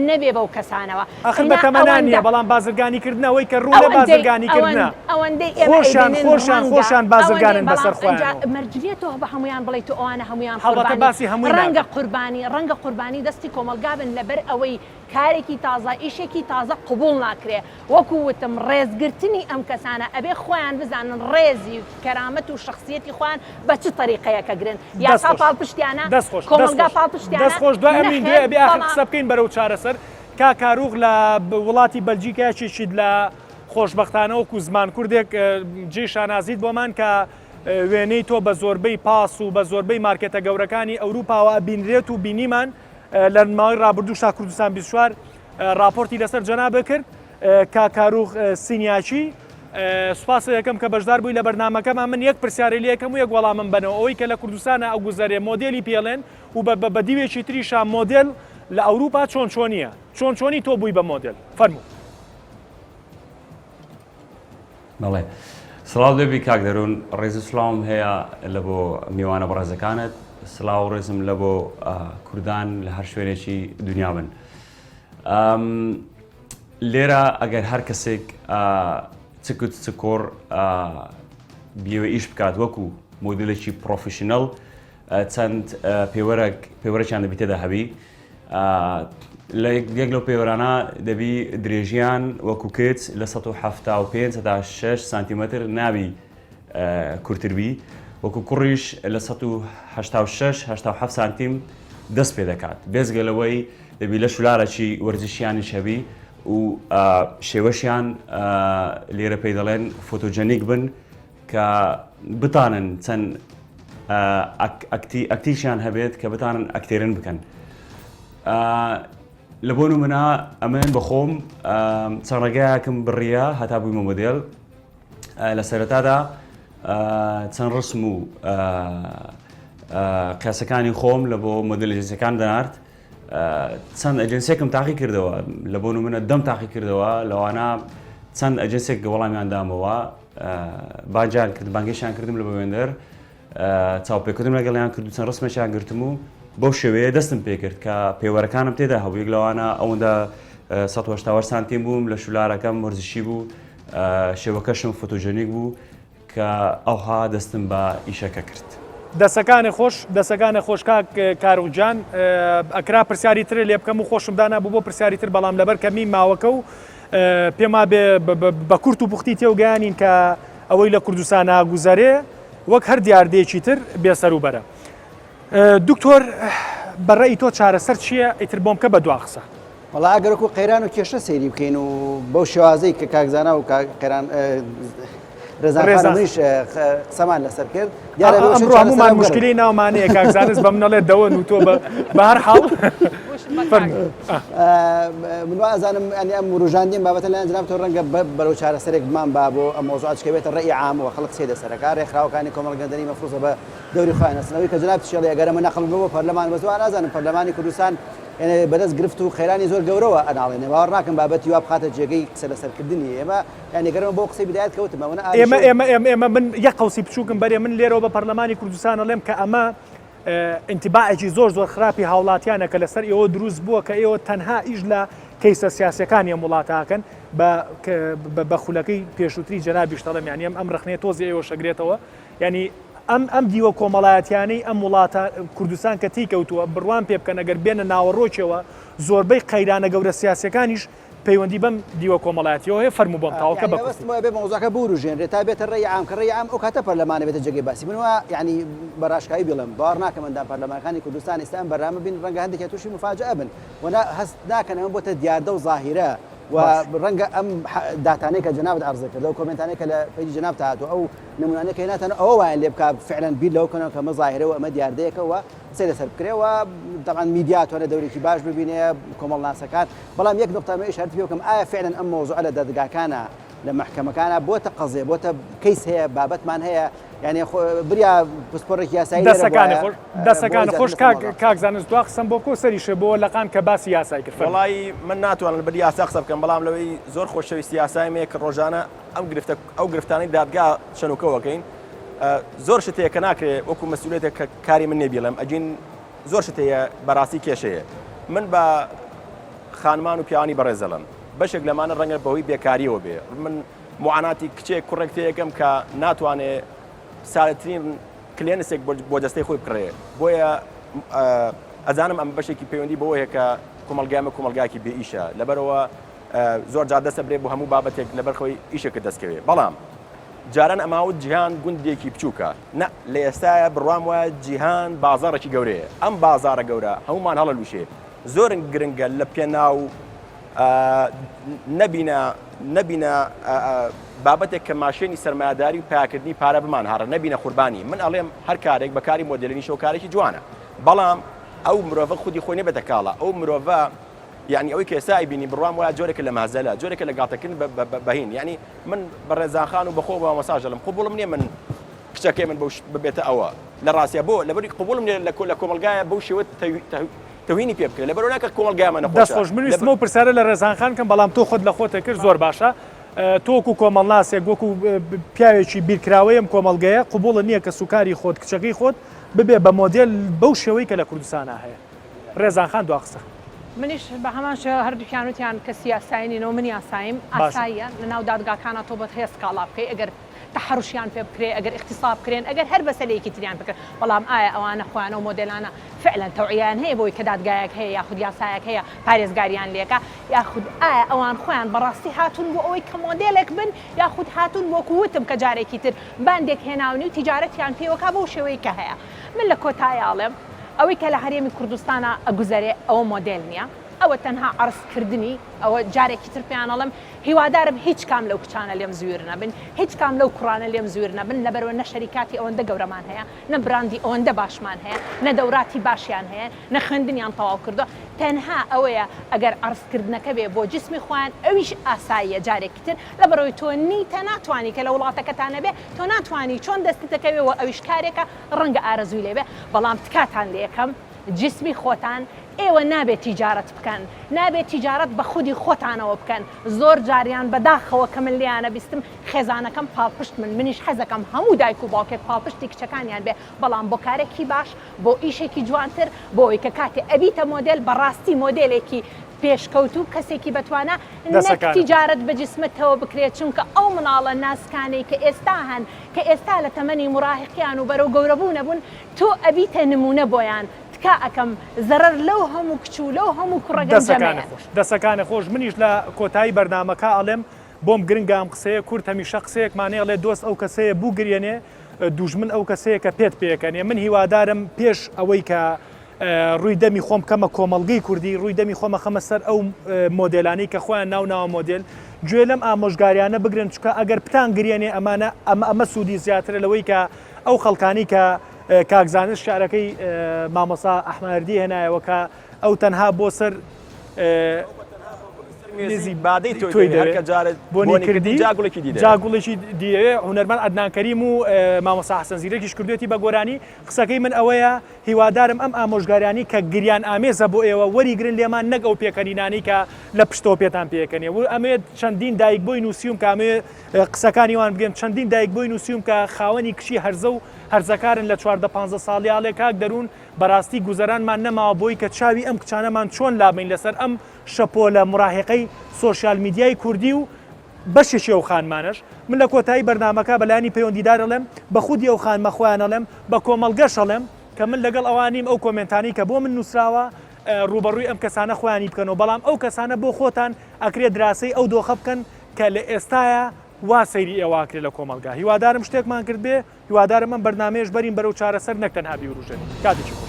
نەبێ بەو کەسانەوە ئاخر بە نا تەمەنا نییە ئەوەندە بەڵام بازرگانی کردن ئەوەی کە ڕوونە ئەوەندەی بازرگانی ئەوەند کردنە ئەوەندەی ئێمە خۆشیان ئەیبینن خۆشیان ڕەنگە خۆشیان ئەوەندەی بازرگانن بەڵام بە. سەر بەڵام ئەنجا خۆیانەوە. مەرج نییە تۆ بە هەموویان بڵێی تۆ ئەوانە هەموویان هەڵبەتە قوربانی باسی هەمووی ڕەنگە ناکەم. قوربانی ڕەنگە قوربانی دەستی کۆمەڵگا بن لەبەر ئەوەی کارێکی تازە ئیشێکی تازە قبوڵ ناکرێ وەکو وتم ڕێزگرتنی ئەم کەسانە ئەبێ خۆیان بزانن ڕێزی کەرامەت و شەخسیەتی خۆیان بە چ تەریقەیەک ئەگرن دەست یاسا خۆش پاڵپشتیانە دەست خۆش دەست کۆمەڵگا خۆش پاڵپشتیانە دەست خۆش دوای ئەمین دوێ نەخێر ئەبێ ئاخر بەڵام قسە بکەین بەرەو چارەسەر کاک کاروخ لە وڵاتی بەلجیکا یەکێکیت لە خۆشبەختانە وەکو زمان کوردێک جێی شانازیت بۆمان کە وێنەی تۆ بە زۆربەی پاس و بە زۆربەی مارکێتە گەورەکانی ئەوروپاوە ئەبینرێت و بینیمان لە ماوەی ڕابردووشا کوردستان 24 ڕاپۆرتی لەسەر جەنابت کرد کاک کاروخ سینیاکی سوپاست دەکەم کە بەشدار بووی لە بەرنامەکەمان من یەک پرسیارێ لێ یەکەم و یەک وەڵامم بەنەوە ئەوەی کە لە کوردستانە ئەگوزەرێ مۆدێلی پێڵێن و بە بە دیوێکی تریشا مۆدێل لە ئەوروپا چۆن چۆنیە چۆن چۆنی تۆ بووی بە مۆدێل فەرموو. بەڵێ سڵاو لێبی کاک دەروون ڕێز و سڵاوم هەیە لە بۆ میوانە بەڕێزەکانت سڵاو و ڕێزم لە بۆ کوردان لە هەر شوێنێکی دنیا بن لێرە ئەگەر هەر کەسێک چکت چکۆڕ بیەوە ئیش بکات وەکو مۆدلێکی professional چەند پێوەرەک پێوەرەکیان دەبی تێدا هەبی لە یەک لەو پێوەرانە دەبی درێژیان وەکو کچ لە 175 هەتا 6 سانتیمەتر نابی کورتر بی وەکو کوڕیش لە 186 87 سانتیم دەست پێ دەکات بێزگە لەوەی دەبی لە شولارەکی وەرزشیانیش هەبی و شێوەشیان لێرە پێی دەڵێن photogenic بن کە بتانن چەند ئەکتیشیان هەبێت کە بتانن ئەکتێرن بکەن لە بۆ نمونە ئەمن بەخۆم چەند ڕێگایەکم بڕیە هەتا بوویمە مۆدێل لە سەرەتادا چەند ڕسم و قیاسەکانی خۆم لە بۆ مۆدل ئەجنسیەکان دەنارد چەند ئەجنسێکم تاقی کردەوە لە بۆ نمونە دەم تاقی کردەوە لەوانە چەند ئەجنسێک وەڵامیان دامەوە بانجان کرد بانگێشیان کردم لە بەوێندەر چاوپێکردم لەگەڵیان کرد و چەند ڕسمێکیان گرتم و بەو شێوەیە دەستم پێکرد کە پێوەرەکانم تێدا هەبوو یەک لەوانە ئەوەندە 180 سانتیم بووم لە شولارەکەم وەرزشی بوو شێوەکەشم photogenic بوو کە ئەوها دەستم بە ئیشەکە کرد. دەسەکانێ خۆش دەسەکانێ خۆش کاک کاروخ گیان ئەکرا پرسیاری ترێ لێ بکەم و خۆشم دانابوو بۆ پرسیاری تر بەڵام لەبەر کەمی ماوەکە و پێم وابێ بە کورت و پوختی تێوگەیانین کە ئەوەی لە کوردستان ناگوزەرێ وەک هەر دیاردەیەکی تر بێسەروبەرە. دکتۆر بە ڕەئی تۆ چارەسەر چییە؟ ئیتر بۆم کە بە دوا قسە. وەڵا ئەگەر وەکو قەیران و کێشە سەیری بکەین و بەو شێوازەی کە کاک زانا و کاک قەیران ڕێزان ڕێزان. خانمیش قسەمان لەسەر کرد دیارە بێ وشەی ئەمڕۆ چارەسەر هەموومان ئەم گەڕێ. مشکلەی ناومانەیە کاک زانست بە منەڵێ دەوەن و تۆ بە بە هەر حاڵ وشم بە کاک. فەرموو. ئا. من وا ئەزانم یانی ئەم وروژاندنی ئەم بابەتە لەلایەن جەنابتەوە ڕەنگە بەرەو چارەسەرێک بمان با بۆ ئەم مەوزوعە چکە بێتە ڕەئی عام و خەڵک قسەی لەسەر ئەکا ڕێکخراوەکانی کۆمەڵگە مەدەنی مەفروزە بە دەوری خۆیان هەستن ئەوەی کە جەنابتیش ئەڵێی ئەگەر ئەمە نەقڵ ببێ بۆ پەرلەمان بەس وا نازانم پەرلەمانی کوردستان یانی بەدەست گرفت و قەیرانی زۆر گەورەوە ئەناڵێنێ باوەڕ ناکەم بابەتی وا بخاتە جێگەی قسە لەسەرکردنی ئێمە یانی گەر ئەمە بۆ قسەی بدایەت کەوتم ئەوەنە ئێمە ئاریشە و ئێمە ئێمە ئێمە من یەک قەوسی بچووکم بەرێ من لێرەوە بە پەرلەمانی کوردستان ئەڵێم کە ئەمە ئینتیباعێکی زۆر زۆر خراپی هاوڵاتیانە کە لەسەر ئێوە دروست بووە کە ئێوە تەنها ئیش لە کەیسە سیاسیەکانی ئەم وڵاتە ئەکەن بە بە خولەکەی پێشووتری جەنابیش دەڵێم یانی ئەم ئەم ڕەخنەیە تۆزی ئێوەش ئەگرێتەوە یانی ئەم ئەم دیوە کۆمەڵایەتیانەی ئەم وڵاتە کوردستان کە تێی کەوتووە بڕوام پێ بکەن ئەگەر بێنە ناوەڕۆکیەوە زۆربەی قەیرانە گەورە سیاسیەکانیش پەیوەندی بەم دیوە کۆمەڵایەتیەوە هەیە فەرموو بۆم تاوەکە یانی بە کورتی. مەبەستم وایە بێ مەوزوعەکە بوروژێنرێ تا بێتە ڕەئی عام کە ڕەئی عام ئەو کاتە پەرلەمانە بێتە جێگەی باسی من وا یانی بە ڕاشکاوی بیڵێم باوەڕ ناکەم ئەندام پەرلەمانەکانی کوردستان ئێستا ئەم بەرنامە بین ڕەنگە هەندێکیان تووشی موفاجەئە بن و نا هەست ناکەن ئەمە بۆتە دیاردە و زاهیرە و باش. ڕەنگە ئەم داتانەی کە جەنابت عەرزت کرد ئەو کۆمێنتانەی کە لە پەیجی جەنابتا هاتووە ئەو نمونانەی کە هێناتان ئەوە وایان لێ بکا فعلا بیر لەوە بکەنەوە کە ئەمە زاهیرە و ئەمە دیاردەیەکە و قسەی لەسەر بکرێ و تەبعەن میدیا ئەتوانێ دەورێکی باش ببینێ کۆمەڵناسەکان بەڵام یەک نوقتە ئەمەوێ ئیشارەتی پێ بکەم ئایا فعلا ئەم مەوزوعە لە دادگاکانا لە مەحکەمەکانا بۆتە قەزیە بۆتە کەیس هەیە بابەتمان هەیە یعنی خۆ بریا پسپۆڕێکی یاسایی لێرە دەسەکانت بوایە خۆش بۆ دەسەکانت زیاتر خۆش لەسەر کاک مەوزوع قسە کاک زانست دوا قسەم بۆ بکە و سەریشێ بۆ لەقان کە باسی یاسای کرد فەرموو. وەڵایی من ناتوانم لەبەر یاسا قسە بکەم بەڵام لەوەی زۆر خۆشەویستی یاسایم هەیە کە ڕۆژانە ئەم گرفتە ئەو گرفتانەی دادگا شەنوکەوەکەین زۆر شت هەیە کە ناکرێ وەکو مەسئولیەتێک کە کاری من نیە بیڵێم ئەگین زۆر شت هەیە بەڕاستی کێشەیە من بە خانمان و پیاوانی بەڕێز دەڵێم بەشێک لەمانە ڕەنگە بەهۆی بێکاریەوە بێ من معاناتی کچێک کوڕێک تێیەکەم کە ناتوانێ. سادەترین کلێنسێک بۆ جەستەی خۆی بکڕێ بۆیە ئەزانم ئەم بەشێکی پەیوەندی بەوە هەیە کە کۆمەڵگای ئەمە کۆمەڵگایەکی بێ ئیشە لەبەرەوە زۆر جار دەستە برێ بۆ هەموو بابەتێک لەبەر خۆی ئیشێکت دەستکەوێ بەڵام جاران ئەماوت جیهان گوندێکی بچووکە نە لە ئێستاە بڕوام وایە جیهان بازاڕێکی گەورەیە ئەم بازاڕە گەورە هەمومان هەڵەلوشێ زۆر گرنگە لە پێناو نەبینە نەبینە بابەتێک کە ماشێنی سەرمایەداری و پیاکردنی پارە بمان هاڕە نەبینە قوربانی من ئەڵێم هەر کارێک بە کاری مۆدێلینیشەوە کارێکی جوانە بەڵام ئەو مرۆڤە خودی خۆی نەبێتە کاڵا ئەو مرۆڤە یعنی ئەوەی کە ئێستا ئەیبینی بڕوام وایە جۆرێکە لە مازەلە جۆرێکە لە گاڵتەکردن بەهین یعنی من بە ڕێزان خان و بەخۆ بە مامۆستا ژەلم قبوڵم نییە من کچەکەی من بەو ببێتە ئەوە لە ڕاستیا بۆ لەبەری قبوڵم نییە لە لە کۆمەڵگایە بەو شێوە تەوهینی پێ بکرێت لەبەرەوە ناکە کۆمەڵگایمان نەخۆشە دەست خۆش من ویستم ئەو پرسیارە لە ڕێزان خان کەم بەڵام تۆ خۆت لە خۆتە کرد زۆر باشە تۆ وەکو کۆمەڵناسێک وەکو پیاوێکی بیرکراوەی ئەم کۆمەڵگەیە قبوڵت نییە کە سوکاری خۆت کچەکەی خۆت ببێ بە مۆدێل بەو شێوەی کە لە کوردستانا هەیە ڕێزان خان دوا قسە. منیش بە هەمان شێوە هەردووکیان وتیان کەسی یاسایی نین و من یاساییم، باشە. ئاساییە لەناو دادگاکانا تۆ بۆت هەیە سکاڵا بکەی ئەگەر تەحەروشیان پێ بکرێ ئەگەر ئیغتیساب کرێن ئەگەر هەر مەسەلەیەکی تریان پێ کرێ بەڵام ئایا ئەوانە خۆیان ئەو مۆدێلانە فعلەن تەوعیەیان هەیە بەوەی کە دادگایەک هەیە یاخود یاسایەک هەیە پارێزگاریان لێکا یاخود ئایا ئەوان خۆیان بەڕاستی هاتوون بۆ ئەوەی کە مۆدێلێک بن یاخود هاتوون وەکو وتم کە جارێکی تر باندێک هێناونی و تیجارەتیان پێوەکا بەو شێوەی کە هەیە من لە کۆتایی ئەڵێم ئەوەی کە لە هەرێمی کوردستانا ئەگوزەرێ ئەوە مۆدێل نیە ئەوە تەنها عەرز کردنی ئەوە جارێکی تر پێیان ئەڵێم هیوادارم هیچ کام لەو کچانە لێم زویر نەبن هیچ کام لەو کوڕانە لێم زویر نەبن لەبەرئەوە نە شەریکاتی ئەوەندە گەورەمان هەیە نە براندی ئەوەندە باشمان هەیە نە دەوراتی باشیان هەیە نە خوێندنیان تەواو کردوە تەنها ئەوەیە ئەگەر عەرز کردنەکە بێ بۆ جسمی خۆیان ئەویش ئاساییە جارێکی تر لەبەرئەوەی تۆ نیتە ناتوانی کە لە وڵاتەکەتا نەبێ تۆ ناتوانی چۆن دەستت دەکەوێ وە ئەویش کارێکە ڕەنگە ئارەزووی لێ بێ بەڵام تکاتان لێکەم جسمی خۆتان ئێوە نابێ تیجارەت بکەن نابێ تیجارەت بە خودی خۆتانەوە بکەن زۆر جاریان بەداخەوە کە من لێیانە بیستم خێزانەکەم پاڵپشت من منیش حەزەکەم هەموو دایک و باوکێک پاڵپشتی کچەکانیان بێ بەڵام بۆ کارێکی باش بۆ ئیشێکی جوانتر بۆ ئەوەی کە کاتێ ئەبیتە مۆدێل بەڕاستی مۆدێلێکی پێشکەوتوو کەسێکی بەتوانا نەک دەسەکانت. تیجارەت بە جسمتەوە بکرێت چونکە ئەو مناڵە ناسکانەی کە ئێستا هەن کە ئێستا لە تەمەنی موراهیقیان و بەرەو گەورەبوونە بوون تۆ ئەبیتە نمونە بۆیان تکا ئەکەم زەرەر لەو هەموو کچ و لەو هەموو کوڕە گەنجە دەسەکانت مەیەن. خۆش دەسەکانت خۆش منیش لە کۆتایی بەرنامەکە ئەڵێم بۆم گرنگە ئەم قسەیە کورد هەمیشە قسەیەکمان هەیە ئەڵێ دۆست ئەو کەسەیە بوگریەنێ دوژمن ئەو کەسەیە کە پێت پێکەنێ من هیوادارم پێش ئەوەی کە ڕووی دەمی خۆم بکەمە کۆمەڵگەی کوردی ڕووی دەمی خۆمە خەمە سەر ئەو مۆدێلانەی کە خۆیان ناو ناوە مۆدێل گوێ لەم ئامۆژگاریانە بگرن چکە ئەگەر پتان گریێنێ ئەمانە ئەمە ئەمە سوودی زیاترە لەوەی کە ئەو خەڵکانی کە کاک زانست شعرەکەی مامۆسا ئەحمەردی هێنایەوە کە ئەو تەنها بۆ سەر مێزی بادەی تۆی دەوێت کە جارێت بۆنی کردی جا گوڵێکی دی جا گوڵێکی دیەوێ هونەرمەند عەدنان کەریم و مامۆستا حەسەن زیرەکیش کردوێتی بە گۆرانی قسەکەی من ئەوەیە هیوادارم ئەم ئامۆژگاریانەی کە گریان ئامێزە بۆ ئێوە وەریگرن لێمان نەک ئەو پێکەنینانەی کە لە پشتەوە پێتان پێکەنێ و ئەمەوێت چەندین دایک بۆی نووسیوم کە ئەمەوێ قسەکانی وان بگەم چەندین دایک بۆی نووسیوم کە خاوەنی کچی هەرزە و هەرزەکارن لە 14 15 ساڵیاڵێ کاک دەروون بەراستی گوزەرانمان نەماوە بۆی کە چاوی ئەم کچانەمان چۆن لابەین لەسەر ئەم شەپۆلە مراهیقەی سۆشیال میدیای کوردی و بەشێکی ئەو خانمانەش من لە کۆتایی بەرنامەکە بە لایەنی پەیوەندیدار ئەڵێم بە خودی ئەو خانمە خۆیان ئەڵێم بە کۆمەڵگەش ئەڵێم کە من لەگەڵ ئەوان نیم ئەو کۆمێنتانەی کە بۆ من نووسراوە ڕووبەڕووی ئەم کەسانە خۆیانی بکەنەوە بەڵام ئەو کەسانە بۆ خۆتان ئەکرێ دراسەی ئەو دۆخە بکەن کە لە ئێستایا وا سەیری ئێوە ئەکرێ لە کۆمەڵگا هیوادارم شتێکمان کردبێ هیوادارم ئەم بەرنامەیەش بەرین بەرەو چارەسەر نەک تەنها بیوروژێنین. کاتێکی خۆش.